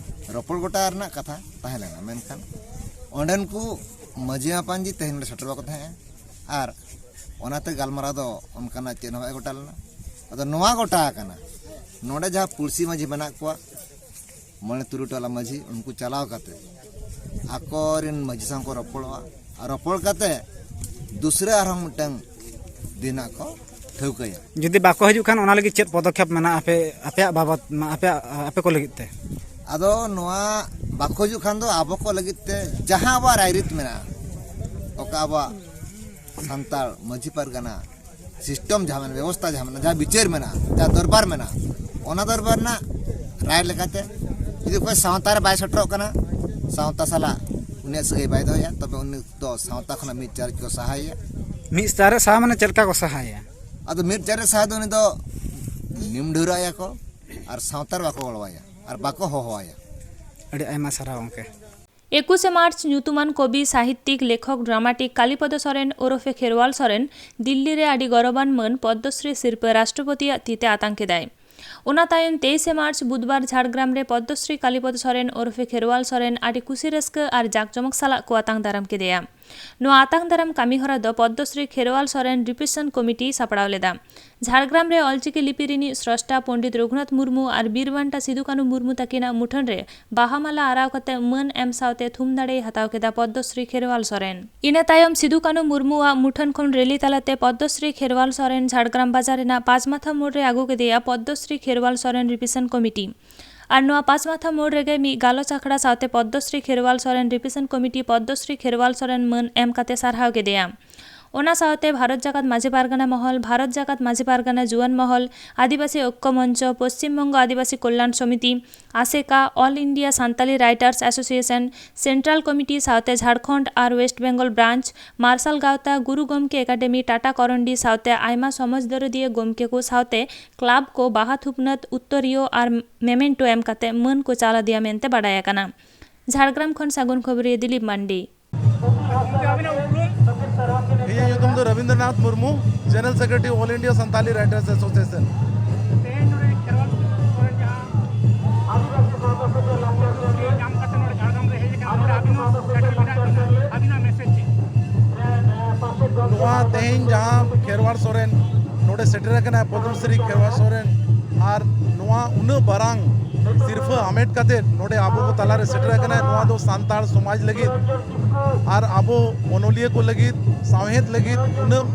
ᱨᱚᱯᱚᱲ ᱜᱚᱴᱟ ᱨᱮᱱᱟᱜ ᱠᱟᱛᱷᱟ ᱛᱟᱦᱮᱸ ᱞᱮᱱᱟ, ᱢᱮᱱᱠᱷᱟᱱ ᱚᱸᱰᱮᱱ ᱠᱚ ᱢᱟᱹᱡᱷᱤ ᱢᱟᱯᱟᱧᱡᱤ ᱛᱮᱦᱮᱧ ᱱᱚᱰᱮ ᱥᱮᱴᱮᱨ ᱵᱟᱠᱚ ᱛᱟᱦᱮᱸᱜᱼᱟ᱾ ᱟᱨ ᱚᱱᱟᱛᱮ ᱜᱟᱞᱢᱟᱨᱟᱣ ᱫᱚ ᱚᱱᱠᱟᱱᱟᱜ ᱪᱮᱫ ᱦᱚᱸ ᱵᱟᱭ ᱜᱚᱴᱟ ᱞᱮᱱᱟ᱾ ᱟᱫᱚ ᱱᱚᱣᱟ ᱜᱚᱴᱟ ᱟᱠᱟᱱᱟ, ᱱᱚᱰᱮ ᱡᱟᱦᱟᱸ ᱯᱩᱲᱥᱤ ᱢᱟᱹᱡᱷᱤ ᱢᱮᱱᱟᱜ ᱠᱚᱣᱟ, ᱢᱚᱬᱮ ᱛᱩᱨᱩᱭ ᱴᱚᱞᱟ ᱢᱟᱹᱡᱷᱤ, ᱩᱱᱠᱩ ᱪᱟᱞᱟᱣ ᱠᱟᱛᱮ ᱟᱠᱚᱨᱮᱱ ᱢᱟᱹᱡᱷᱤ ᱥᱟᱶ ᱠᱚ ᱨᱚᱯᱚᱲᱚᱜᱼᱟ᱾ ᱟᱨ ᱨᱚᱯᱚᱲ ᱠᱟᱛᱮ ᱫᱩᱥᱨᱟ ᱟᱨᱦᱚᱸ ᱢᱤᱫᱴᱟᱝ ᱫᱤᱱ ᱦᱟᱸᱜ ᱠᱚ ᱴᱷᱟᱹᱣᱠᱟᱹᱭᱟ᱾ ᱡᱩᱫᱤ ᱵᱟᱠᱚ ᱦᱤᱡᱩᱜ ᱠᱷᱟᱱ, ᱚᱱᱟ ᱞᱟᱹᱜᱤᱫ ᱪᱮᱫ ᱯᱚᱫᱚᱠᱷᱮᱯ ᱢᱮᱱᱟᱜᱼᱟ ᱟᱯᱮ, ᱟᱯᱮᱭᱟᱜ ᱵᱟᱵᱚᱛ, ᱟᱯᱮᱭᱟᱜ, ᱟᱯᱮ ᱠᱚ ᱞᱟᱹᱜᱤᱫ ᱛᱮ? ᱟᱫᱚ ᱱᱚᱣᱟ ᱵᱟᱠᱚ ᱦᱤᱡᱩᱜ ᱠᱷᱟᱱ ᱫᱚ ᱟᱵᱚ ᱠᱚ ᱞᱟᱹᱜᱤᱫ ᱛᱮ ᱡᱟᱦᱟᱸ ᱟᱵᱚᱣᱟᱜ ᱨᱟᱭᱨᱤᱛ ᱢᱮᱱᱟᱜᱼᱟ, ᱚᱠᱟ ᱟᱵᱚᱣᱟᱜ ᱥᱟᱱᱛᱟᱲ ᱢᱟᱹᱡᱷᱤ ᱯᱟᱨᱜᱟᱱᱟ ᱥᱤᱥᱴᱮᱢ ᱡᱟᱦᱟᱸ ᱢᱮᱱᱟᱜᱼᱟ, ᱵᱮᱵᱚᱥᱛᱷᱟ ᱡᱟᱦᱟᱸ ᱢᱮᱱᱟᱜᱼᱟ, ᱡᱟᱦᱟᱸ ᱵᱤᱪᱟᱹᱨ ᱢᱮᱱᱟᱜᱼᱟ, ᱡᱟᱦᱟᱸ ᱫᱚᱨᱵᱟᱨ ᱢᱮᱱᱟᱜᱼᱟ, ᱚᱱᱟ ᱫᱚᱨᱵᱟᱨ ᱨᱮᱱᱟᱜ ᱨᱟᱭ ᱞᱮᱠᱟᱛᱮ ᱡᱩᱫᱤ ᱚᱠᱚᱭ ᱥᱟᱶᱛᱟ ᱨᱮ ᱵᱟᱭ ᱥᱮᱴᱮᱨᱚᱜ ᱠᱟᱱᱟ, ᱥᱟᱶᱛᱟ ᱥᱟᱞᱟᱜ ᱩᱱᱤᱭᱟᱜ ᱥᱟᱹᱜᱟᱹᱭ ᱵᱟᱭ ᱫᱚᱦᱚᱭᱟ, ᱛᱚᱵᱮ ᱩᱱᱤ ᱫᱚ ᱥᱟᱶᱛᱟ ᱠᱷᱚᱱᱟᱜ ᱢᱤᱫ ᱪᱟᱨ ᱠᱚ ᱥᱟᱦᱟᱭᱮᱭᱟ᱾ ᱢᱤᱫ ᱪᱟᱨ ᱨᱮ ᱥᱟᱦᱟ ᱢᱟᱱᱮ ᱪᱮᱫ ᱞᱮᱠᱟ ᱠᱚ ᱥᱟᱦᱟᱭᱟ? ᱟᱫᱚ ᱢᱤᱫ ᱪᱟᱨ ᱨᱮ ᱥᱟᱦᱟ ᱫᱚ ᱩᱱᱤ ᱫᱚ ᱱᱤᱢ ᱰᱷᱟᱹᱣᱨᱟᱜ ᱟᱭᱟ ᱠᱚ ᱟᱨ ᱥᱟᱶᱛᱟ ᱨᱮ ᱵᱟᱠᱚ ᱜᱚᱲᱚᱣᱟᱭᱟ ᱟᱨ ᱵᱟᱠᱚ ᱦᱚᱦᱚᱣᱟᱭᱟ᱾ ᱟᱹᱰᱤ ᱟᱭᱢᱟ ᱥᱟᱨᱦᱟᱣ ᱜᱚᱢᱠᱮ᱾ ᱮᱠᱩᱥᱮ ᱢᱟᱨᱪ ᱧᱩᱛᱩᱢᱟᱱ ᱠᱚᱵᱤ, ᱥᱟᱦᱤᱛᱭᱤᱠ, ᱞᱮᱠᱷᱚᱠ, ᱰᱨᱟᱢᱟᱴᱤᱠ ᱠᱟᱞᱤᱯᱚᱫᱚ ᱥᱚᱨᱮᱱ ᱳᱨᱚᱯᱷᱮ ᱠᱷᱮᱨᱣᱟᱞ ᱥᱚᱨᱮᱱ ᱫᱤᱞᱞᱤ ᱨᱮ ᱟᱹᱰᱤ ᱜᱚᱨᱚᱵᱟᱱ ᱢᱟᱹᱱ ᱯᱚᱫᱽᱫᱚᱥᱨᱤ ᱥᱤᱨᱯᱟᱹ ᱨᱟᱥᱴᱨᱚᱯᱚᱛᱤᱭᱟᱜ ᱛᱤᱛᱮ ᱟᱛᱟᱝ ᱠᱮᱫᱟᱭ᱾ ᱚᱱᱟ ᱛᱟᱭᱚᱢ ᱛᱮᱭᱤᱥᱮ ᱢᱟᱨᱪ ᱵᱩᱫᱷᱵᱟᱨ ᱡᱷᱟᱲᱜᱨᱟᱢ ᱨᱮ ᱯᱚᱫᱽᱫᱚᱥᱨᱤ ᱠᱟᱞᱤᱯᱚᱫᱚ ᱥᱚᱨᱮᱱ ᱳᱨᱚᱯᱷᱮ ᱠᱷᱮᱨᱣᱟᱞ ᱥᱚᱨᱮᱱ ᱟᱹᱰᱤ ᱠᱩᱥᱤ ᱨᱟᱹᱥᱠᱟᱹ ᱟᱨ ᱡᱟᱠ ᱡᱚᱢᱚᱠ ᱥᱟᱞᱟᱜ ᱠᱚ ᱟᱛᱟᱝ ᱫᱟᱨᱟᱢ ᱠᱮᱫᱮᱭᱟ᱾ ᱱᱚᱣᱟ ᱟᱛᱟᱝ ᱫᱟᱨᱟᱢ ᱠᱟᱹᱢᱤ ᱦᱚᱨᱟ ᱫᱚ ᱯᱚᱫᱽᱫᱚᱥᱨᱤ ᱠᱷᱮᱨᱣᱟᱞ ᱥᱚᱨᱮᱱ ᱨᱤᱯᱤᱥᱚᱱ ᱠᱚᱢᱤᱴᱤ ᱥᱟᱯᱲᱟᱣ ᱞᱮᱫᱟ᱾ ᱡᱷᱟᱲᱜᱨᱟᱢ ᱨᱮ ᱚᱞᱪᱤᱠᱤ ᱞᱤᱯᱤ ᱨᱤᱱᱤᱡ ᱥᱨᱚᱥᱴᱟ ᱯᱚᱱᱰᱤᱛ ᱨᱚᱜᱷᱩᱱᱟᱛᱷ ᱢᱩᱨᱢᱩ ᱟᱨ ᱵᱤᱨ ᱵᱟᱱᱴᱟ ᱥᱤᱫᱩ ᱠᱟᱹᱱᱦᱩ ᱢᱩᱨᱢᱩ ᱛᱟᱹᱠᱤᱱᱟᱜ ᱢᱩᱴᱷᱟᱹᱱ ᱨᱮ ᱵᱟᱦᱟ ᱢᱟᱞᱟ ᱟᱨᱟᱣ ᱠᱟᱛᱮ ᱢᱟᱹᱱ ᱮᱢ ᱥᱟᱶᱛᱮ ᱛᱷᱩᱢ ᱫᱟᱲᱮᱭ ᱦᱟᱛᱟᱣ ᱠᱮᱫᱟ ᱯᱚᱫᱽᱫᱚᱥᱨᱤ ᱠᱷᱮᱨᱣᱟᱞ ᱥᱚᱨᱮᱱ᱾ ᱤᱱᱟᱹ ᱛᱟᱭᱚᱢ ᱥᱤᱫᱩ ᱠᱟᱹᱱᱦᱩ ᱢᱩᱨᱢᱩᱣᱟᱜ ᱢᱩᱴᱷᱟᱹᱱ ᱠᱷᱚᱱ ᱨᱮᱞᱤ ᱛᱟᱞᱟᱛᱮ ᱯᱚᱫᱽᱫᱚᱥᱨᱤ ᱠᱷᱮᱨᱣᱟᱞ ᱥᱚᱨᱮᱱ ᱡᱷᱟᱲᱜᱨᱟᱢ ᱵᱟᱡᱟᱨ ᱨᱮᱱᱟᱜ ᱯᱟᱸᱪᱢᱟᱛᱷᱟ ᱢᱳᱲ ᱨᱮ ᱟᱹᱜᱩ ᱠᱮᱫᱮᱭᱟ ᱯᱚᱫᱽᱫᱚᱥᱨᱤ ᱠᱷᱮᱨᱣᱟᱞ ᱥᱚᱨᱮᱱ ᱨᱤᱯᱤᱥᱚᱱ ᱠᱚᱢᱤᱴᱤ᱾ ᱟᱨ ᱱᱚᱣᱟ ᱯᱟᱸᱪᱢᱟᱛᱷᱟ ᱢᱳᱲ ᱨᱮᱜᱮ ᱢᱤᱫ ᱜᱟᱞᱚᱪ ᱟᱠᱷᱲᱟ ᱥᱟᱶᱛᱮ ᱯᱚᱫᱽᱫᱚᱥᱨᱤ ᱠᱷᱮᱨᱣᱟᱞ ᱥᱚᱨᱮᱱ ᱨᱤᱯᱤᱥᱚᱱ ᱠᱚᱢᱤᱴᱤ ᱯᱚᱫᱽᱫᱚᱥᱨᱤ ᱠᱷᱮᱨᱣᱟᱞ ᱥᱚᱨᱮᱱ ᱢᱟᱹᱱ ᱮᱢ ᱠᱟᱛᱮ ᱥᱟᱨᱦᱟᱣ ᱠᱮᱫᱮᱭᱟ᱾ ᱚᱱᱟ ᱥᱟᱶᱛᱮ ᱵᱷᱟᱨᱚᱛ ᱡᱟᱠᱟᱛ ᱢᱟᱹᱡᱷᱤ ᱯᱟᱨᱜᱟᱱᱟ ᱢᱚᱦᱚᱞ, ᱵᱷᱟᱨᱚᱛ ᱡᱟᱠᱟᱛ ᱢᱟᱹᱡᱷᱤ ᱯᱟᱨᱜᱟᱱᱟ ᱡᱩᱣᱟᱹᱱ ᱢᱚᱦᱚᱞ, ᱟᱹᱫᱤᱵᱟᱹᱥᱤ ᱳᱠᱠᱚ ᱢᱚᱧᱪᱚ, ᱯᱚᱥᱪᱤᱢ ᱵᱚᱝᱜᱚ ᱟᱹᱫᱤᱵᱟᱹᱥᱤ ᱠᱚᱞᱭᱟᱬ ᱥᱚᱢᱤᱛᱤ, ᱟᱥᱮᱠᱟ, All India Santali Writers Association, Central Committee ᱥᱟᱶᱛᱮ ᱡᱷᱟᱲᱠᱷᱚᱸᱰ ᱟᱨ ᱣᱮᱥᱴ ᱵᱮᱝᱜᱚᱞ ᱵᱨᱟᱧᱪ, ᱢᱟᱨᱥᱟᱞ ᱜᱟᱶᱛᱟ, ᱜᱩᱨᱩ ᱜᱚᱢᱠᱮ ᱮᱠᱟᱰᱮᱢᱤ, ᱴᱟᱴᱟ ᱠᱚᱨᱚᱱᱰᱤ ᱥᱟᱶᱛᱮ ᱟᱭᱢᱟ ᱥᱚᱢᱟᱡᱽ ᱫᱚᱨᱚᱫᱤᱭᱟᱹ ᱜᱚᱢᱠᱮ ᱠᱚ ᱥᱟᱶᱛᱮ ᱠᱞᱟᱵᱽ ᱠᱚ ᱵᱟᱦᱟ ᱛᱷᱩᱯᱱᱟᱹᱛ, ᱩᱛᱛᱚᱨᱤᱭᱟᱹ ᱟᱨ ᱢᱮᱢᱮᱱᱴᱳ ᱮᱢ ᱠᱟᱛᱮ ᱢᱟᱹᱱ ᱠᱚ ᱪᱟᱞ ᱟᱫᱮᱭᱟ ᱢᱮᱱᱛᱮ ᱵᱟᱰᱟᱭ ᱟᱠᱟᱱᱟ᱾ ᱡᱷᱟᱲᱜᱨᱟᱢ ᱠᱷᱚᱱ ᱥᱟᱹᱜᱩᱱ ᱠᱷᱚᱵᱚᱨᱤᱭᱟᱹ ᱫᱤᱞᱤᱯ ᱢᱟᱱᱰᱤ᱾ ᱜᱚᱢᱠᱮ, ᱟᱹᱵᱤᱱᱟᱜ ᱩᱯᱨᱩᱢ? ᱤᱧᱟᱹᱜ ᱧᱩᱛᱩᱢ ᱫᱚ Rabindranath Murmu, General Secretary, All India Santali Writers Association. ᱛᱮᱦᱮᱧ ᱱᱚᱰᱮ ᱠᱷᱮᱨᱣᱟᱞ ᱠᱚᱨᱮᱱ ᱡᱟᱦᱟᱸ ᱧᱟᱢ ᱠᱟᱛᱮ ᱱᱚᱰᱮ ᱡᱷᱟᱲᱜᱨᱟᱢ ᱨᱮ ᱦᱮᱡ ᱟᱠᱟᱱᱟ, ᱱᱚᱰᱮ ᱟᱹᱵᱤᱱ ᱦᱚᱸ ᱥᱮᱴᱮᱨ ᱢᱮᱱᱟᱜ ᱵᱤᱱᱟ, ᱟᱹᱵᱤᱱᱟᱜ message ᱪᱮᱫ? ᱱᱚᱣᱟ ᱛᱮᱦᱮᱧ ᱡᱟᱦᱟᱸ ᱠᱷᱮᱨᱣᱟᱞ ᱥᱚᱨᱮᱱ ᱱᱚᱰᱮ ᱥᱮᱴᱮᱨ ᱟᱠᱟᱱᱟ, ᱯᱚᱫᱽᱢᱚᱥᱨᱤ ᱠᱷᱮᱨᱣᱟᱞ ᱥᱚᱨᱮᱱ, ᱟᱨ ᱱᱚᱣᱟ ᱩᱱᱟᱹᱜ ᱢᱟᱨᱟᱝ ᱥᱤᱨᱯᱷᱟᱹ ᱦᱟᱢᱮᱴ ᱠᱟᱛᱮ ᱱᱚᱰᱮ ᱟᱵᱚ ᱠᱚ ᱛᱟᱞᱟᱨᱮ ᱥᱮᱴᱮᱨ ᱟᱠᱟᱱᱟ, ᱱᱚᱣᱟ ᱫᱚ ᱥᱟᱱᱛᱟᱲ ᱥᱚᱢᱟᱡᱽ ᱞᱟᱹᱜᱤᱫ ᱟᱨ ᱟᱵᱚ ᱚᱱᱚᱞᱤᱭᱟᱹ ᱠᱚ ᱞᱟᱹᱜᱤᱫ, ᱥᱟᱶᱦᱮᱫ ᱞᱟᱹᱜᱤᱫ ᱩᱱᱟᱹᱜ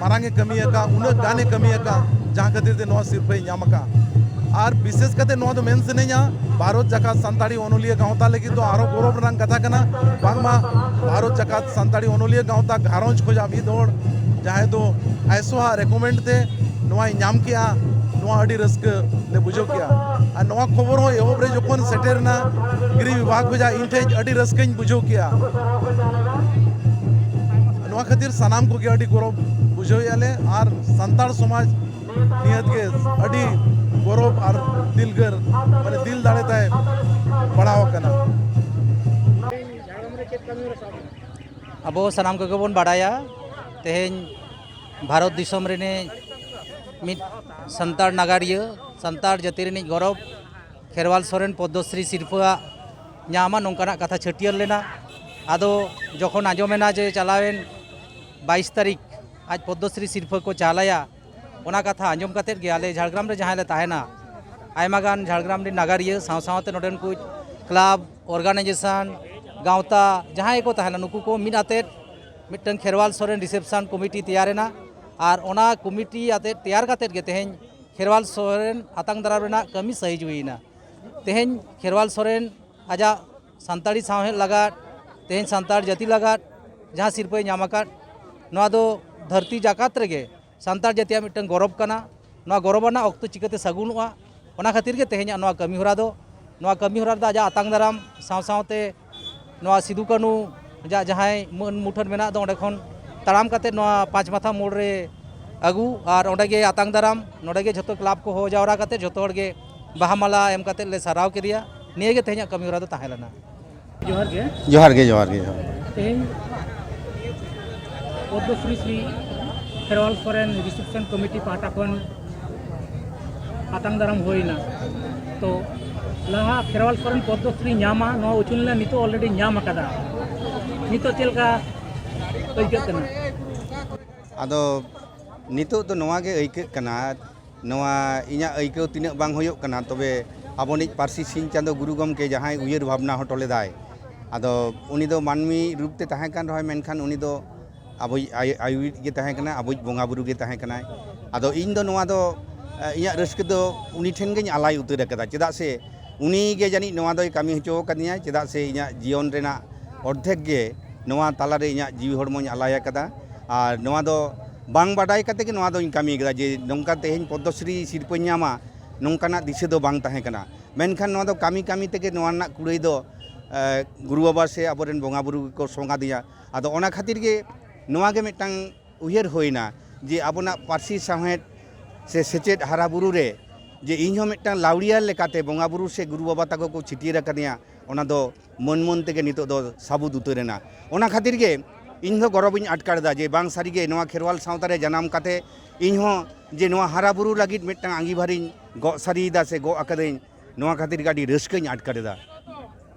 ᱢᱟᱨᱟᱝ ᱮ ᱠᱟᱹᱢᱤ ᱟᱠᱟᱫ, ᱩᱱᱟᱹᱜ ᱜᱟᱱ ᱮ ᱠᱟᱹᱢᱤ ᱟᱠᱟᱫ, ᱡᱟᱦᱟᱸ ᱠᱷᱟᱹᱛᱤᱨ ᱛᱮ ᱱᱚᱣᱟ ᱥᱤᱨᱯᱷᱟᱹᱭ ᱧᱟᱢ ᱟᱠᱟᱫ᱾ ᱟᱨ ᱵᱤᱥᱮᱥ ᱠᱟᱛᱮ ᱱᱚᱣᱟ ᱫᱚ ᱢᱮᱱ ᱥᱟᱱᱟᱧᱟ, ᱵᱷᱟᱨᱚᱛ ᱡᱟᱠᱟᱛ ᱥᱟᱱᱛᱟᱲᱤ ᱚᱱᱚᱞᱤᱭᱟᱹ ᱜᱟᱶᱛᱟ ᱞᱟᱹᱜᱤᱫ ᱫᱚ ᱟᱨᱚ ᱜᱚᱨᱚᱵᱽ ᱨᱮᱱᱟᱜ ᱠᱟᱛᱷᱟ ᱠᱟᱱᱟ᱾ ᱵᱟᱝᱢᱟ ᱵᱷᱟᱨᱚᱛ ᱡᱟᱠᱟᱛ ᱥᱟᱱᱛᱟᱲᱤ ᱚᱱᱚᱞᱤᱭᱟᱹ ᱜᱟᱶᱛᱟ ᱜᱷᱟᱨᱚᱸᱡᱽ ᱠᱷᱚᱱᱟᱜ ᱢᱤᱫ ᱦᱚᱲ ᱡᱟᱦᱟᱸᱭ ᱫᱚ ᱟᱭᱥᱳ ᱟᱜ ᱨᱮᱠᱚᱢᱮᱱᱰ ᱛᱮ ᱱᱚᱣᱟᱭ ᱧᱟᱢ ᱠᱮᱜᱼᱟ, ᱱᱚᱣᱟ ᱟᱹᱰᱤ ᱨᱟᱹᱥᱠᱟᱹ ᱞᱮ ᱵᱩᱡᱷᱟᱹᱣ ᱠᱮᱜᱼᱟ᱾ ᱟᱨ ᱱᱚᱣᱟ ᱠᱷᱚᱵᱚᱨ ᱦᱚᱸ ᱮᱦᱚᱵ ᱨᱮ ᱡᱚᱠᱷᱚᱱ ᱥᱮᱴᱮᱨ ᱮᱱᱟ ᱜᱤᱨᱤ ᱵᱤᱵᱷᱟᱜᱽ ᱠᱷᱚᱱᱟᱜ, ᱤᱧ ᱴᱷᱮᱱ ᱟᱹᱰᱤ ᱨᱟᱹᱥᱠᱟᱹᱧ ᱵᱩᱡᱷᱟᱹᱣ ᱠᱮᱜᱼᱟ᱾ ᱱᱚᱣᱟ ᱠᱷᱟᱹᱛᱤᱨ ᱥᱟᱱᱟᱢ ᱠᱚᱜᱮ ᱟᱹᱰᱤ ᱜᱚᱨᱚᱵᱽ ᱵᱩᱡᱷᱟᱹᱣᱮᱫᱼᱟ ᱞᱮ᱾ ᱟᱨ ᱥᱟᱱᱛᱟᱲ ᱥᱚᱢᱟᱡᱽ ᱱᱤᱦᱟᱹᱛ ᱜᱮ ᱟᱹᱰᱤ ᱜᱚᱨᱚᱵᱽ ᱟᱨ ᱫᱤᱞᱜᱟᱹᱨ, ᱢᱟᱱᱮ ᱫᱤᱞ ᱫᱟᱲᱮ ᱛᱟᱭ ᱵᱟᱲᱦᱟᱣ ᱟᱠᱟᱱᱟ᱾ ᱟᱵᱚ ᱥᱟᱱᱟᱢ ᱠᱚᱜᱮ ᱵᱚᱱ ᱵᱟᱲᱟᱭᱟ, ᱛᱮᱦᱮᱧ ᱵᱷᱟᱨᱚᱛ ᱫᱤᱥᱚᱢ ᱨᱤᱱᱤᱡ ᱢᱤᱫ ᱥᱟᱱᱛᱟᱲ ᱱᱟᱜᱟᱨᱤᱭᱟᱹ, ᱥᱟᱱᱛᱟᱲ ᱡᱟᱹᱛᱤ ᱨᱤᱱᱤᱡ ᱜᱚᱨᱚᱵᱽ ᱠᱷᱮᱨᱣᱟᱞ ᱥᱚᱨᱮᱱ ᱯᱚᱫᱽᱢᱚᱥᱨᱤ ᱥᱤᱨᱯᱷᱟᱹᱣᱟᱜ ᱧᱟᱢᱟ, ᱱᱚᱝᱠᱟᱱᱟᱜ ᱠᱟᱛᱷᱟ ᱪᱷᱟᱹᱴᱭᱟᱹᱨ ᱞᱮᱱᱟ᱾ ᱟᱫᱚ ᱡᱚᱠᱷᱚᱱ ᱟᱸᱡᱚᱢᱮᱱᱟ ᱡᱮ ᱪᱟᱞᱟᱣᱮᱱ ᱵᱟᱭᱤᱥ ᱛᱟᱹᱨᱤᱠᱷ ᱟᱡ ᱯᱚᱫᱽᱢᱚᱥᱨᱤ ᱥᱤᱨᱯᱷᱟᱹ ᱠᱚ ᱪᱟᱞ ᱟᱭᱟ, ᱚᱱᱟ ᱠᱟᱛᱷᱟ ᱟᱸᱡᱚᱢ ᱠᱟᱛᱮᱫ ᱜᱮ ᱟᱞᱮ ᱡᱷᱟᱲᱜᱨᱟᱢ ᱨᱮ ᱡᱟᱦᱟᱸᱭ ᱞᱮ ᱛᱟᱦᱮᱱᱟ, ᱟᱭᱢᱟ ᱜᱟᱱ ᱡᱷᱟᱲᱜᱨᱟᱢ ᱨᱮᱱ ᱱᱟᱜᱟᱨᱤᱭᱟᱹ ᱥᱟᱶ ᱥᱟᱶᱛᱮ ᱱᱚᱰᱮᱱ ᱠᱚ ᱠᱞᱟᱵᱽ, ᱚᱨᱜᱟᱱᱟᱭᱡᱮᱥᱚᱱ, ᱜᱟᱶᱛᱟ ᱡᱟᱦᱟᱸᱭ ᱠᱚ ᱛᱟᱦᱮᱱᱟ, ᱱᱩᱠᱩ ᱠᱚ ᱢᱤᱫ ᱟᱛᱮᱫ ᱢᱤᱫᱴᱟᱝ ᱠᱷᱮᱨᱣᱟᱞ ᱥᱚᱨᱮᱱ ᱨᱤᱥᱮᱯᱥᱚᱱ ᱠᱚᱢᱤᱴᱤ ᱛᱮᱭᱟᱨ ᱮᱱᱟ᱾ ᱟᱨ ᱚᱱᱟ ᱠᱚᱢᱤᱴᱤ ᱟᱛᱮᱫ, ᱛᱮᱭᱟᱨ ᱠᱟᱛᱮᱫ ᱜᱮ ᱛᱮᱦᱮᱧ ᱠᱷᱮᱨᱣᱟᱞ ᱥᱚᱨᱮᱱ ᱟᱛᱟᱝ ᱫᱟᱨᱟᱢ ᱨᱮᱱᱟᱜ ᱠᱟᱹᱢᱤ ᱥᱟᱹᱦᱤᱡ ᱦᱩᱭᱮᱱᱟ᱾ ᱛᱮᱦᱮᱧ ᱠᱷᱮᱨᱣᱟᱞ ᱥᱚᱨᱮᱱ ᱟᱡᱟᱜ ᱥᱟᱱᱛᱟᱲᱤ ᱥᱟᱶᱦᱮᱫ ᱞᱟᱜᱟᱫ, ᱛᱮᱦᱮᱧ ᱥᱟᱱᱛᱟᱲ ᱡᱟᱹᱛᱤ ᱞᱟᱜᱟᱫ ᱡᱟᱦᱟᱸ ᱥᱤᱨᱯᱟᱹᱭ ᱧᱟᱢ ᱟᱠᱟᱫ, ᱱᱚᱣᱟ ᱫᱚ ᱫᱷᱟᱹᱨᱛᱤ ᱡᱟᱠᱟᱛ ᱨᱮᱜᱮ ᱥᱟᱱᱛᱟᱲ ᱡᱟᱹᱛᱤᱭᱟᱜ ᱢᱤᱫᱴᱟᱝ ᱜᱚᱨᱚᱵᱽ ᱠᱟᱱᱟ᱾ ᱱᱚᱣᱟ ᱜᱚᱨᱚᱵᱽ ᱟᱱᱟᱜ ᱚᱠᱛᱚ ᱪᱤᱠᱟᱹᱛᱮ ᱥᱟᱹᱜᱩᱱᱚᱜᱼᱟ, ᱚᱱᱟ ᱠᱷᱟᱹᱛᱤᱨ ᱜᱮ ᱛᱮᱦᱮᱧᱟᱜ ᱱᱚᱣᱟ ᱠᱟᱹᱢᱤ ᱦᱚᱨᱟ ᱫᱚ, ᱱᱚᱣᱟ ᱠᱟᱹᱢᱤ ᱦᱚᱨᱟ ᱨᱮᱫᱚ ᱟᱡᱟᱜ ᱟᱛᱟᱝ ᱫᱟᱨᱟᱢ ᱥᱟᱶ ᱥᱟᱶᱛᱮ ᱱᱚᱣᱟ ᱥᱤᱫᱩ ᱠᱟᱹᱱᱩ ᱟᱡᱟᱜ ᱡᱟᱦᱟᱸᱭ ᱢᱟᱹᱱ ᱢᱩᱴᱷᱟᱹᱱ ᱢᱮᱱᱟᱜ ᱫᱚ, ᱚᱸᱰᱮ ᱠᱷᱚᱱ ᱛᱟᱲᱟᱢ ᱠᱟᱛᱮ ᱱᱚᱣᱟ ᱯᱟᱸᱪ ᱢᱟᱛᱷᱟ ᱢᱳᱲ ᱨᱮ ᱟᱹᱜᱩ ᱟᱨ ᱚᱸᱰᱮ ᱜᱮ ᱟᱛᱟᱝ ᱫᱟᱨᱟᱢ, ᱱᱚᱰᱮ ᱜᱮ ᱡᱷᱚᱛᱚ ᱠᱞᱟᱵᱽ ᱠᱚ ᱦᱚᱦᱚ ᱡᱟᱣᱨᱟ ᱠᱟᱛᱮ ᱡᱷᱚᱛᱚ ᱦᱚᱲ ᱜᱮ ᱵᱟᱦᱟ ᱢᱟᱞᱟ ᱮᱢ ᱠᱟᱛᱮ ᱞᱮ ᱥᱟᱨᱦᱟᱣ ᱠᱮᱫᱮᱭᱟ᱾ ᱱᱤᱭᱟᱹ ᱜᱮ ᱛᱮᱦᱮᱧᱟᱜ ᱠᱟᱹᱢᱤ ᱦᱚᱨᱟ ᱫᱚ ᱛᱟᱦᱮᱸ ᱞᱮᱱᱟ᱾ ᱡᱚᱦᱟᱨ ᱜᱮ᱾ ᱡᱚᱦᱟᱨ ᱜᱮ, ᱡᱚᱦᱟᱨ ᱜᱮ, ᱡᱚᱦᱟᱨ᱾ ᱛᱮᱦᱮᱧ ᱯᱚᱫᱽᱢᱚᱥᱨᱤ ᱥᱨᱤ ᱠᱷᱮᱨᱣᱟᱞ ᱥᱚᱨᱮᱱ ᱨᱤᱥᱮᱯᱥᱚᱱ ᱠᱚᱢᱤᱴᱤ ᱯᱟᱦᱴᱟ ᱠᱷᱚᱱ ᱟᱛᱟᱝ ᱫᱟᱨᱟᱢ ᱦᱩᱭᱱᱟ᱾ ᱛᱚ ᱞᱟᱦᱟ ᱠᱷᱮᱨᱣᱟᱞ ᱥᱚᱨᱮᱱ ᱯᱚᱫᱽᱢᱚᱥᱨᱤ ᱧᱟᱢᱟ, ᱱᱚᱣᱟ ᱩᱪᱷᱟᱹᱱ ᱞᱮᱱᱟ, ᱱᱤᱛᱚᱜ already ᱧᱟᱢ ᱟᱠᱟᱫᱟ᱾ ᱱᱤᱛᱚᱜ ᱪᱮᱫ ᱞᱮᱠᱟ ᱟᱹᱭᱠᱟᱹᱜ ᱠᱟᱱᱟ? ᱟᱫᱚ ᱱᱤᱛᱚᱜ ᱫᱚ ᱱᱚᱣᱟ ᱜᱮ ᱟᱹᱭᱠᱟᱹᱜ ᱠᱟᱱᱟ, ᱱᱚᱣᱟ ᱤᱧᱟᱹᱜ ᱟᱹᱭᱠᱟᱹᱣ ᱛᱤᱱᱟᱹᱜ ᱵᱟᱝ ᱦᱩᱭᱩᱜ ᱠᱟᱱᱟ, ᱛᱚᱵᱮ ᱟᱵᱚᱱᱤᱡ ᱯᱟᱹᱨᱥᱤ ᱥᱤᱧ ᱪᱟᱸᱫᱚ ᱜᱩᱨᱩ ᱜᱚᱢᱠᱮ ᱡᱟᱦᱟᱸᱭ ᱩᱭᱦᱟᱹᱨ ᱵᱷᱟᱵᱽᱱᱟ ᱦᱚᱴᱚ ᱞᱮᱫᱟᱭ, ᱟᱫᱚ ᱩᱱᱤ ᱫᱚ ᱢᱟᱹᱱᱢᱤ ᱨᱩᱯ ᱛᱮ ᱛᱟᱦᱮᱸ ᱠᱟᱱ ᱨᱮᱦᱚᱸᱭ, ᱢᱮᱱᱠᱷᱟᱱ ᱩᱱᱤ ᱫᱚ ᱟᱵᱚᱭᱤᱡ ᱟᱭ-, ᱟᱭᱩᱨᱤᱡ ᱜᱮ ᱛᱟᱦᱮᱸ ᱠᱟᱱᱟᱭ, ᱟᱵᱚᱭᱤᱡ ᱵᱚᱸᱜᱟ ᱵᱩᱨᱩ ᱜᱮ ᱛᱟᱦᱮᱸ ᱠᱟᱱᱟᱭ᱾ ᱟᱫᱚ ᱤᱧ ᱫᱚ ᱱᱚᱣᱟ ᱫᱚ ᱤᱧᱟᱹᱜ ᱨᱟᱹᱥᱠᱟᱹ ᱫᱚ ᱩᱱᱤ ᱴᱷᱮᱱ ᱜᱤᱧ ᱟᱞᱟᱭ ᱩᱛᱟᱹᱨ ᱟᱠᱟᱫᱟ, ᱪᱮᱫᱟᱜ ᱥᱮ ᱩᱱᱤ ᱜᱮ ᱡᱟᱹᱱᱤᱡ ᱱᱚᱣᱟ ᱫᱚᱭ ᱠᱟᱹᱢᱤ ᱦᱚᱪᱚ ᱟᱠᱟᱫᱤᱧᱟ, ᱪᱮᱫᱟᱜ ᱥᱮ ᱤᱧᱟᱹᱜ ᱡᱤᱭᱚᱱ ᱨᱮᱱᱟᱜ ᱚᱨᱫᱷᱮᱠ ᱜᱮ ᱱᱚᱣᱟ ᱛᱟᱞᱟᱨᱮ ᱤᱧᱟᱹᱜ ᱡᱤᱣᱤ ᱦᱚᱲᱢᱚᱧ ᱟᱞᱟᱭ ᱟᱠᱟᱫᱟ᱾ ᱟᱨ ᱱᱚᱣᱟ ᱫᱚ ᱵᱟᱝ ᱵᱟᱰᱟᱭ ᱠᱟᱛᱮ ᱜᱮ ᱱᱚᱣᱟ ᱫᱚᱧ ᱠᱟᱹᱢᱤ ᱟᱠᱟᱫᱟ ᱡᱮ ᱱᱚᱝᱠᱟ ᱛᱮᱦᱮᱧ ᱯᱚᱫᱽᱢᱚᱥᱨᱤ ᱥᱤᱨᱯᱟᱹᱧ ᱧᱟᱢᱟ, ᱱᱚᱝᱠᱟᱱᱟᱜ ᱫᱤᱥᱟᱹ ᱫᱚ ᱵᱟᱝ ᱛᱟᱦᱮᱸ ᱠᱟᱱᱟ᱾ ᱢᱮᱱᱠᱷᱟᱱ ᱱᱚᱣᱟ ᱫᱚ ᱠᱟᱹᱢᱤ ᱠᱟᱹᱢᱤ ᱛᱮᱜᱮ ᱱᱚᱣᱟ ᱨᱮᱱᱟᱜ ᱠᱩᱲᱟᱹᱭ ᱫᱚ, ᱮ, ᱜᱩᱨᱩ ᱵᱟᱵᱟ ᱥᱮ ᱟᱵᱚᱨᱮᱱ ᱵᱚᱸᱜᱟ ᱵᱩᱨᱩ ᱜᱮᱠᱚ ᱥᱚᱝ ᱟᱹᱫᱤᱧᱟ᱾ ᱟᱫᱚ ᱚᱱᱟ ᱠᱷᱟᱹᱛᱤᱨ ᱜᱮ ᱱᱚᱣᱟ ᱜᱮ ᱢᱤᱫᱴᱟᱝ ᱩᱭᱦᱟᱹᱨ ᱦᱩᱭᱱᱟ ᱡᱮ ᱟᱵᱚᱱᱟᱜ ᱯᱟᱹᱨᱥᱤ ᱥᱟᱶᱦᱮᱫ ᱥᱮ ᱥᱮᱪᱮᱫ ᱦᱟᱨᱟ ᱵᱩᱨᱩ ᱨᱮ ᱡᱮ ᱤᱧ ᱦᱚᱸ ᱢᱤᱫᱴᱟᱝ ᱞᱟᱹᱣᱲᱤᱭᱟᱹ ᱞᱮᱠᱟᱛᱮ ᱵᱚᱸᱜᱟ ᱵᱩᱨᱩ ᱥᱮ ᱜᱩᱨᱩ ᱵᱟᱵᱟ ᱛᱟᱠᱚ ᱠᱚ ᱪᱷᱟᱹᱴᱭᱟᱹᱨ ᱟᱠᱟᱫᱤᱧᱟ, ᱚᱱᱟ ᱫᱚ ᱢᱟᱹᱱ ᱢᱟᱹᱱ ᱛᱮᱜᱮ ᱱᱤᱛᱚᱜ ᱫᱚ ᱥᱟᱹᱵᱩᱫ ᱩᱛᱟᱹᱨ ᱮᱱᱟ᱾ ᱚᱱᱟ ᱠᱷᱟᱹᱛᱤᱨ ᱜᱮ ᱤᱧ ᱫᱚ ᱜᱚᱨᱚᱵᱤᱧ ᱟᱴᱠᱟᱨ ᱮᱫᱟ ᱡᱮ ᱵᱟᱝ ᱥᱟᱹᱨᱤᱜᱮ ᱱᱚᱣᱟ ᱠᱷᱮᱨᱣᱟᱞ ᱥᱟᱶᱛᱟ ᱨᱮ ᱡᱟᱱᱟᱢ ᱠᱟᱛᱮ ᱤᱧ ᱦᱚᱸ ᱡᱮ ᱱᱚᱣᱟ ᱦᱟᱨᱟ ᱵᱩᱨᱩ ᱞᱟᱹᱜᱤᱫ ᱢᱤᱫᱴᱟᱝ ᱟᱸᱜᱤᱵᱷᱟᱨᱤᱧ ᱜᱚᱜ ᱥᱟᱹᱨᱤᱭᱮᱫᱟ ᱥᱮ ᱜᱚᱜ ᱟᱠᱟᱫᱟᱹᱧ, ᱱᱚᱣᱟ ᱠᱷᱟᱹᱛᱤᱨ ᱜᱮ ᱟᱹᱰᱤ ᱨᱟᱹᱥᱠᱟᱹᱧ ᱟᱴᱠᱟᱨ ᱮᱫᱟ᱾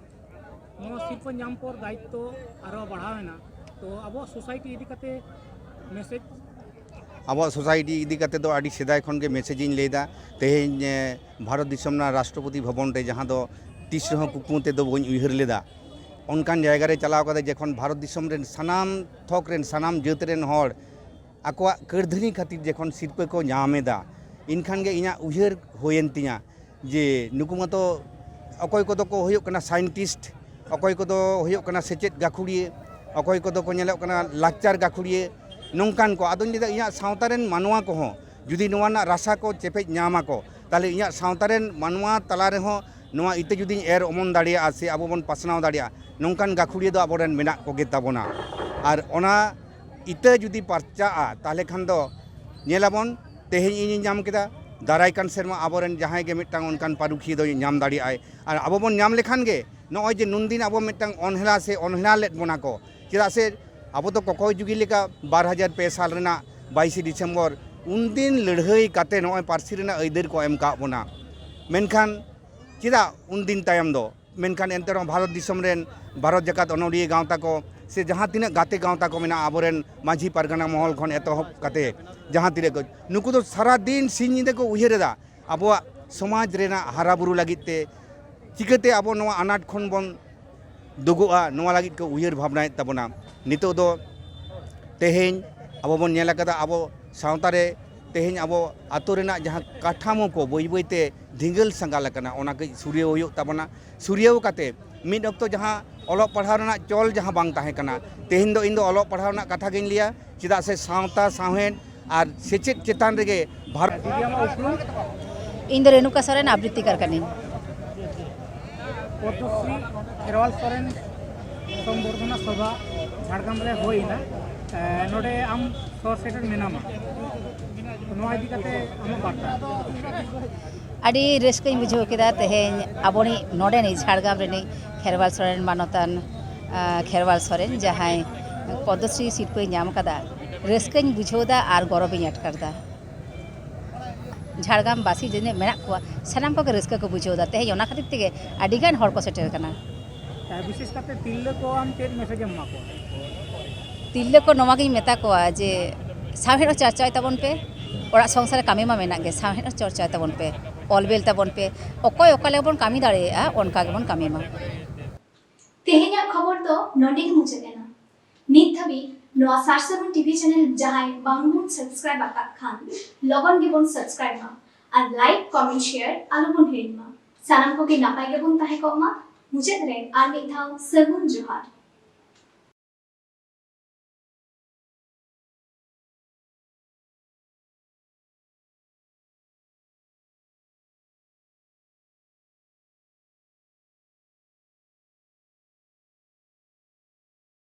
ᱱᱚᱣᱟ ᱥᱤᱨᱯᱟᱹ ᱧᱟᱢ ᱯᱚᱨ ᱫᱟᱭᱤᱛᱛᱚ ᱟᱨᱚ ᱵᱟᱲᱦᱟᱣ ᱮᱱᱟ, ᱛᱚ ᱟᱵᱚᱣᱟᱜ ᱥᱳᱥᱟᱭᱴᱤ ᱤᱫᱤ ᱠᱟᱛᱮ ᱢᱮᱥᱮᱡᱽ? ᱟᱵᱚᱣᱟᱜ ᱥᱳᱥᱟᱭᱴᱤ ᱤᱫᱤ ᱠᱟᱛᱮ ᱫᱚ ᱟᱹᱰᱤ ᱥᱮᱫᱟᱭ ᱠᱷᱚᱱ ᱜᱮ ᱢᱮᱥᱮᱡᱽ ᱤᱧ ᱞᱟᱹᱭᱫᱟ᱾ ᱛᱮᱦᱮᱧ, ᱮ, ᱵᱷᱟᱨᱚᱛ ᱫᱤᱥᱚᱢ ᱨᱮᱱᱟᱜ ᱨᱟᱥᱴᱨᱚᱯᱚᱛᱤ ᱵᱷᱚᱵᱚᱱ ᱨᱮ, ᱡᱟᱦᱟᱸ ᱫᱚ ᱛᱤᱥ ᱨᱮᱦᱚᱸ ᱠᱩᱠᱢᱩ ᱛᱮᱫᱚ ᱵᱟᱹᱧ ᱩᱭᱦᱟᱹᱨ ᱞᱮᱫᱟ, ᱚᱱᱠᱟᱱ ᱡᱟᱭᱜᱟ ᱨᱮ ᱪᱟᱞᱟᱣ ᱠᱟᱛᱮ ᱡᱚᱠᱷᱚᱱ ᱵᱷᱟᱨᱚᱛ ᱫᱤᱥᱚᱢ ᱨᱮᱱ ᱥᱟᱱᱟᱢ ᱛᱷᱚᱠ ᱨᱮᱱ, ᱥᱟᱱᱟᱢ ᱡᱟᱹᱛ ᱨᱮᱱ ᱦᱚᱲ ᱟᱠᱚᱣᱟᱜ ᱠᱟᱹᱨᱫᱷᱟᱹᱱᱤ ᱠᱷᱟᱹᱛᱤᱨ ᱡᱚᱠᱷᱚᱱ ᱥᱤᱨᱯᱟᱹ ᱠᱚ ᱧᱟᱢ ᱮᱫᱟ, ᱮᱱᱠᱷᱟᱱ ᱜᱮ ᱤᱧᱟᱹᱜ ᱩᱭᱦᱟᱹᱨ ᱦᱩᱭᱮᱱ ᱛᱤᱧᱟ ᱡᱮ ᱱᱩᱠᱩ ᱢᱟᱛᱚ ᱚᱠᱚᱭ ᱠᱚᱫᱚ ᱠᱚ ᱦᱩᱭᱩᱜ ᱠᱟᱱᱟ ᱥᱟᱭᱮᱱᱴᱤᱥᱴ, ᱚᱠᱚᱭ ᱠᱚᱫᱚ ᱦᱩᱭᱩᱜ ᱠᱟᱱᱟ ᱥᱮᱪᱮᱫ ᱜᱟᱹᱠᱷᱩᱲᱤᱭᱟᱹ, ᱚᱠᱚᱭ ᱠᱚᱫᱚ ᱠᱚ ᱧᱮᱞᱚᱜ ᱠᱟᱱᱟ ᱞᱟᱠᱪᱟᱨ ᱜᱟᱹᱠᱷᱩᱲᱤᱭᱟᱹ, ᱱᱚᱝᱠᱟᱱ ᱠᱚ᱾ ᱟᱫᱚᱧ ᱞᱟᱹᱭᱫᱟ ᱤᱧᱟᱹᱜ ᱥᱟᱶᱛᱟ ᱨᱮᱱ ᱢᱟᱱᱣᱟ ᱠᱚᱦᱚᱸ ᱡᱩᱫᱤ ᱱᱚᱣᱟ ᱨᱮᱱᱟᱜ ᱨᱟᱥᱟ ᱠᱚ ᱪᱮᱯᱮᱡ ᱧᱟᱢ ᱟᱠᱚ, ᱛᱟᱦᱚᱞᱮ ᱤᱧᱟᱹᱜ ᱥᱟᱶᱛᱟ ᱨᱮᱱ ᱢᱟᱱᱣᱟ ᱛᱟᱞᱟ ᱨᱮᱦᱚᱸ ᱱᱚᱣᱟ ᱤᱛᱟᱹ ᱡᱩᱫᱤᱧ ᱮᱨ ᱚᱢᱚᱱ ᱫᱟᱲᱮᱭᱟᱜᱼᱟ ᱥᱮ ᱟᱵᱚ ᱵᱚᱱ ᱯᱟᱥᱱᱟᱣ ᱫᱟᱲᱮᱭᱟᱜᱼᱟ, ᱱᱚᱝᱠᱟᱱ ᱜᱟᱹᱠᱷᱩᱲᱤᱭᱟᱹ ᱫᱚ ᱟᱵᱚᱨᱮᱱ ᱢᱮᱱᱟᱜ ᱠᱚᱜᱮ ᱛᱟᱵᱚᱱᱟ᱾ ᱟᱨ ᱚᱱᱟ ᱤᱛᱟᱹ ᱡᱩᱫᱤ ᱯᱟᱨᱪᱟᱜᱼᱟ, ᱛᱟᱦᱚᱞᱮ ᱠᱷᱟᱱ ᱫᱚ ᱧᱮᱞᱟᱵᱚᱱ, ᱛᱮᱦᱮᱧ ᱤᱧᱤᱧ ᱧᱟᱢ ᱠᱮᱫᱟ, ᱫᱟᱨᱟᱭ ᱠᱟᱱ ᱥᱮᱨᱢᱟ ᱟᱵᱚᱨᱮᱱ ᱡᱟᱦᱟᱸᱭ ᱜᱮ ᱢᱤᱫᱴᱟᱝ ᱚᱱᱠᱟᱱ ᱯᱟᱹᱨᱩᱠᱷᱤᱭᱟᱹ ᱫᱚᱭ ᱧᱟᱢ ᱫᱟᱲᱮᱭᱟᱜᱼᱟᱭ᱾ ᱟᱨ ᱟᱵᱚ ᱵᱚᱱ ᱧᱟᱢ ᱞᱮᱠᱷᱟᱱ ᱜᱮ, ᱱᱚᱜᱼᱚᱭ ᱡᱮ ᱱᱩᱱᱫᱤᱱ ᱟᱵᱚ ᱢᱤᱫᱴᱟᱝ ᱚᱱᱦᱮᱞᱟ ᱥᱮ ᱚᱱᱦᱮᱞᱟ ᱞᱮᱫ ᱵᱚᱱᱟ ᱠᱚ, ᱪᱮᱫᱟᱜ ᱥᱮ ᱟᱵᱚ ᱫᱚ ᱠᱚᱠᱚᱭ ᱡᱩᱜᱤ ᱞᱮᱠᱟ ᱵᱟᱨ ᱦᱟᱡᱟᱨ ᱯᱮ ᱥᱟᱞ ᱨᱮᱱᱟᱜ ᱵᱟᱭᱤᱥᱮ ᱰᱤᱥᱮᱢᱵᱚᱨ ᱩᱱᱫᱤᱱ ᱞᱟᱹᱲᱦᱟᱹᱭ ᱠᱟᱛᱮ ᱱᱚᱜᱼᱚᱭ ᱯᱟᱹᱨᱥᱤ ᱨᱮᱱᱟᱜ ᱟᱹᱭᱫᱟᱹᱨ ᱠᱚ ᱮᱢ ᱠᱟᱜ ᱵᱚᱱᱟ᱾ ᱢᱮᱱᱠᱷᱟᱱ ᱪᱮᱫᱟᱜ ᱩᱱᱫᱤᱱ ᱛᱟᱭᱚᱢ ᱫᱚ? ᱢᱮᱱᱠᱷᱟᱱ ᱮᱱᱛᱮ ᱨᱮᱦᱚᱸ ᱵᱷᱟᱨᱚᱛ ᱫᱤᱥᱚᱢ ᱨᱮᱱ ᱵᱷᱟᱨᱚᱛ ᱡᱟᱠᱟᱛ ᱚᱱᱚᱞᱤᱭᱟᱹ ᱜᱟᱶᱛᱟ ᱠᱚ ᱥᱮ ᱡᱟᱦᱟᱸ ᱛᱤᱱᱟᱹᱜ ᱜᱟᱛᱮ ᱜᱟᱶᱛᱟ ᱠᱚ ᱢᱮᱱᱟᱜᱼᱟ, ᱟᱵᱚᱨᱮᱱ ᱢᱟᱹᱡᱷᱤ ᱯᱟᱨᱜᱟᱱᱟ ᱢᱚᱦᱚᱞ ᱠᱷᱚᱱ ᱮᱛᱚᱦᱚᱵ ᱠᱟᱛᱮ ᱡᱟᱦᱟᱸ ᱛᱤᱱᱟᱹᱜ ᱠᱚ, ᱱᱩᱠᱩ ᱫᱚ ᱥᱟᱨᱟ ᱫᱤᱱ ᱥᱤᱧ ᱧᱤᱫᱟᱹ ᱠᱚ ᱩᱭᱦᱟᱹᱨ ᱮᱫᱟ ᱟᱵᱚᱣᱟᱜ ᱥᱚᱢᱟᱡᱽ ᱨᱮᱱᱟᱜ ᱦᱟᱨᱟ ᱵᱩᱨᱩ ᱞᱟᱹᱜᱤᱫ ᱛᱮ, ᱪᱤᱠᱟᱹᱛᱮ ᱟᱵᱚ ᱱᱚᱣᱟ ᱟᱱᱟᱴ ᱠᱷᱚᱱ ᱵᱚᱱ ᱫᱩᱜᱩᱜᱼᱟ, ᱱᱚᱣᱟ ᱞᱟᱹᱜᱤᱫ ᱠᱚ ᱩᱭᱦᱟᱹᱨ ᱵᱷᱟᱵᱽᱱᱟᱭᱮᱫ ᱛᱟᱵᱚᱱᱟ᱾ ᱱᱤᱛᱚᱜ ᱫᱚ ᱛᱮᱦᱮᱧ ᱟᱵᱚ ᱵᱚᱱ ᱧᱮᱞ ᱟᱠᱟᱫᱟ, ᱟᱵᱚ ᱥᱟᱶᱛᱟ ᱨᱮ ᱛᱮᱦᱮᱧ ᱟᱵᱚ ᱟᱛᱳ ᱨᱮᱱᱟᱜ ᱡᱟᱦᱟᱸ ᱠᱟᱴᱷᱟᱢᱳ ᱠᱚ ᱵᱟᱹᱭ ᱵᱟᱹᱭ ᱛᱮ ᱫᱷᱤᱸᱜᱟᱹᱞ ᱥᱟᱸᱜᱟᱞ ᱟᱠᱟᱱᱟ, ᱚᱱᱟ ᱠᱟᱹᱡ ᱥᱩᱨᱭᱟᱹᱣ ᱦᱩᱭᱩᱜ ᱛᱟᱵᱚᱱᱟ᱾ ᱥᱩᱨᱭᱟᱹᱣ ᱠᱟᱛᱮ ᱢᱤᱫ ᱚᱠᱛᱚ ᱡᱟᱦᱟᱸ ᱚᱞᱚᱜ ᱯᱟᱲᱦᱟᱣ ᱨᱮᱱᱟᱜ ᱪᱚᱞ ᱡᱟᱦᱟᱸ ᱵᱟᱝ ᱛᱟᱦᱮᱸ ᱠᱟᱱᱟ, ᱛᱮᱦᱮᱧ ᱫᱚ ᱤᱧ ᱫᱚ ᱚᱞᱚᱜ ᱯᱟᱲᱦᱟᱣ ᱨᱮᱱᱟᱜ ᱠᱟᱛᱷᱟ ᱜᱤᱧ ᱞᱟᱹᱭᱟ, ᱪᱮᱫᱟᱜ ᱥᱮ ᱥᱟᱶᱛᱟ ᱥᱟᱶᱦᱮᱫ ᱟᱨ ᱥᱮᱪᱮᱫ ᱪᱮᱛᱟᱱ ᱨᱮᱜᱮ ᱵᱷᱟᱨᱚᱛ᱾ ᱤᱧ ᱫᱚ ᱨᱮᱱᱩᱠᱟ ᱥᱚᱨᱮᱱ, ᱟᱵᱨᱤᱛᱤᱠᱟᱨ ᱠᱟᱹᱱᱟᱹᱧ᱾ ᱯᱚᱫᱽᱢᱚᱥᱨᱤ ᱠᱷᱮᱨᱣᱟᱞ ᱥᱚᱨᱮᱱ ᱥᱚᱢᱵᱚᱨᱫᱷᱚᱱᱟ ᱥᱚᱵᱷᱟ ᱡᱷᱟᱲᱜᱨᱟᱢ ᱨᱮ ᱦᱩᱭ ᱮᱱᱟ᱾ ᱮ, ᱱᱚᱰᱮ ᱟᱢ ᱥᱚᱦᱚᱨ ᱥᱮᱴᱮᱨ ᱢᱮᱱᱟᱢᱟ, ᱱᱚᱣᱟ ᱤᱫᱤ ᱠᱟᱛᱮ ᱟᱢᱟᱜ ᱵᱟᱨᱛᱟ? ᱟᱹᱰᱤ ᱨᱟᱹᱥᱠᱟᱹᱧ ᱵᱩᱡᱷᱟᱹᱣ ᱠᱮᱫᱟ ᱛᱮᱦᱮᱧ ᱟᱵᱚᱱᱤᱡ ᱱᱚᱰᱮᱱᱤᱡ ᱡᱷᱟᱲᱜᱨᱟᱢ ᱨᱤᱱᱤᱡ ᱠᱷᱮᱨᱣᱟᱞ ᱥᱚᱨᱮᱱ ᱢᱟᱱᱚᱛᱟᱱ, ᱟ, ᱠᱷᱮᱨᱣᱟᱞ ᱥᱚᱨᱮᱱ ᱡᱟᱦᱟᱸᱭ ᱯᱚᱫᱽᱢᱚᱥᱨᱤ ᱥᱤᱨᱯᱟᱹᱭ ᱧᱟᱢ ᱠᱟᱫᱟ, ᱨᱟᱹᱥᱠᱟᱹᱧ ᱵᱩᱡᱷᱟᱹᱣ ᱮᱫᱟ ᱟᱨ ᱜᱚᱨᱚᱵᱤᱧ ᱟᱴᱠᱟᱨ ᱮᱫᱟ᱾ ᱡᱷᱟᱲᱜᱨᱟᱢ ᱵᱟᱹᱥᱤ ᱡᱤᱱᱟᱹᱜ ᱢᱮᱱᱟᱜ ᱠᱚᱣᱟ, ᱥᱟᱱᱟᱢ ᱠᱚᱜᱮ ᱨᱟᱹᱥᱠᱟᱹ ᱠᱚ ᱵᱩᱡᱷᱟᱹᱣ ᱮᱫᱟ᱾ ᱛᱮᱦᱮᱧ ᱚᱱᱟ ᱠᱷᱟᱹᱛᱤᱨ ᱛᱮᱜᱮ ᱟᱹᱰᱤ ᱜᱟᱱ ᱦᱚᱲ ᱠᱚ ᱥᱮᱴᱮᱨ ᱠᱟᱱᱟ᱾ ᱵᱤᱥᱮᱥ ᱠᱟᱛᱮ ᱛᱤᱨᱞᱟᱹ ᱠᱚ ᱟᱢ ᱪᱮᱫ ᱢᱮᱥᱮᱡ ᱮᱢ ᱮᱢᱟ ᱠᱚᱣᱟ? ᱛᱤᱨᱞᱟᱹ ᱠᱚ ᱱᱚᱣᱟ ᱜᱤᱧ ᱢᱮᱛᱟ ᱠᱚᱣᱟ ᱡᱮ ᱥᱟᱶᱦᱮᱫ ᱦᱚᱸ ᱪᱟᱨᱪᱟᱭ ᱛᱟᱵᱚᱱ ᱯᱮ, ᱚᱲᱟᱜ ᱥᱚᱝᱥᱟᱨ ᱨᱮ ᱠᱟᱹᱢᱤ ᱢᱟ ᱢᱮᱱᱟᱜ ᱜᱮ, ᱥᱟᱶᱦᱮᱫ ᱦᱚᱸ ᱪᱚᱨᱪᱟᱭ ᱛᱟᱵᱚᱱ ᱯᱮ, ᱚᱞ ᱵᱮᱞ ᱛᱟᱵᱚᱱ ᱯᱮ, ᱚᱠᱚᱭ ᱚᱠᱟ ᱞᱮᱠᱟ ᱵᱚᱱ ᱠᱟᱹᱢᱤ ᱫᱟᱲᱮᱭᱟᱜᱼᱟ ᱚᱱᱠᱟ ᱜᱮᱵᱚᱱ ᱠᱟᱹᱢᱤ ᱢᱟ᱾ ᱛᱮᱦᱮᱧᱟᱜ ᱠᱷᱚᱵᱚᱨ ᱫᱚ ᱱᱚᱰᱮ ᱜᱮ ᱢᱩᱪᱟᱹᱫ ᱮᱱᱟ᱾ ᱱᱤᱛ ᱫᱷᱟᱹᱵᱤᱡ ᱱᱚᱣᱟ ᱥᱟᱨᱥᱟᱹᱜᱩᱱ ᱴᱤᱵᱷᱤ ᱪᱮᱱᱮᱞ ᱡᱟᱦᱟᱸᱭ ᱵᱟᱝ ᱵᱚᱱ ᱥᱟᱵᱥᱠᱨᱟᱭᱤᱵ ᱟᱠᱟᱫ ᱠᱷᱟᱱ, ᱞᱚᱜᱚᱱ ᱜᱮᱵᱚᱱ ᱥᱟᱵᱥᱠᱨᱟᱭᱤᱵ ᱢᱟ ᱟᱨ ᱞᱟᱭᱤᱠ, ᱠᱚᱢᱮᱱᱴ, ᱥᱮᱭᱟᱨ ᱟᱞᱚᱵᱚᱱ ᱦᱤᱲᱤᱧ ᱢᱟ᱾ ᱥᱟᱱᱟᱢ ᱠᱚᱜᱮ ᱱᱟᱯᱟᱭ ᱜᱮᱵᱚᱱ ᱛᱟᱦᱮᱸ ᱠᱚᱜ ᱢᱟ᱾ ᱢᱩᱪᱟᱹᱫ ᱨᱮ ᱟᱨ ᱢᱤᱫ ᱫᱷᱟᱣ ᱥᱟᱹᱜᱩᱱ ᱡᱚᱦᱟᱨ᱾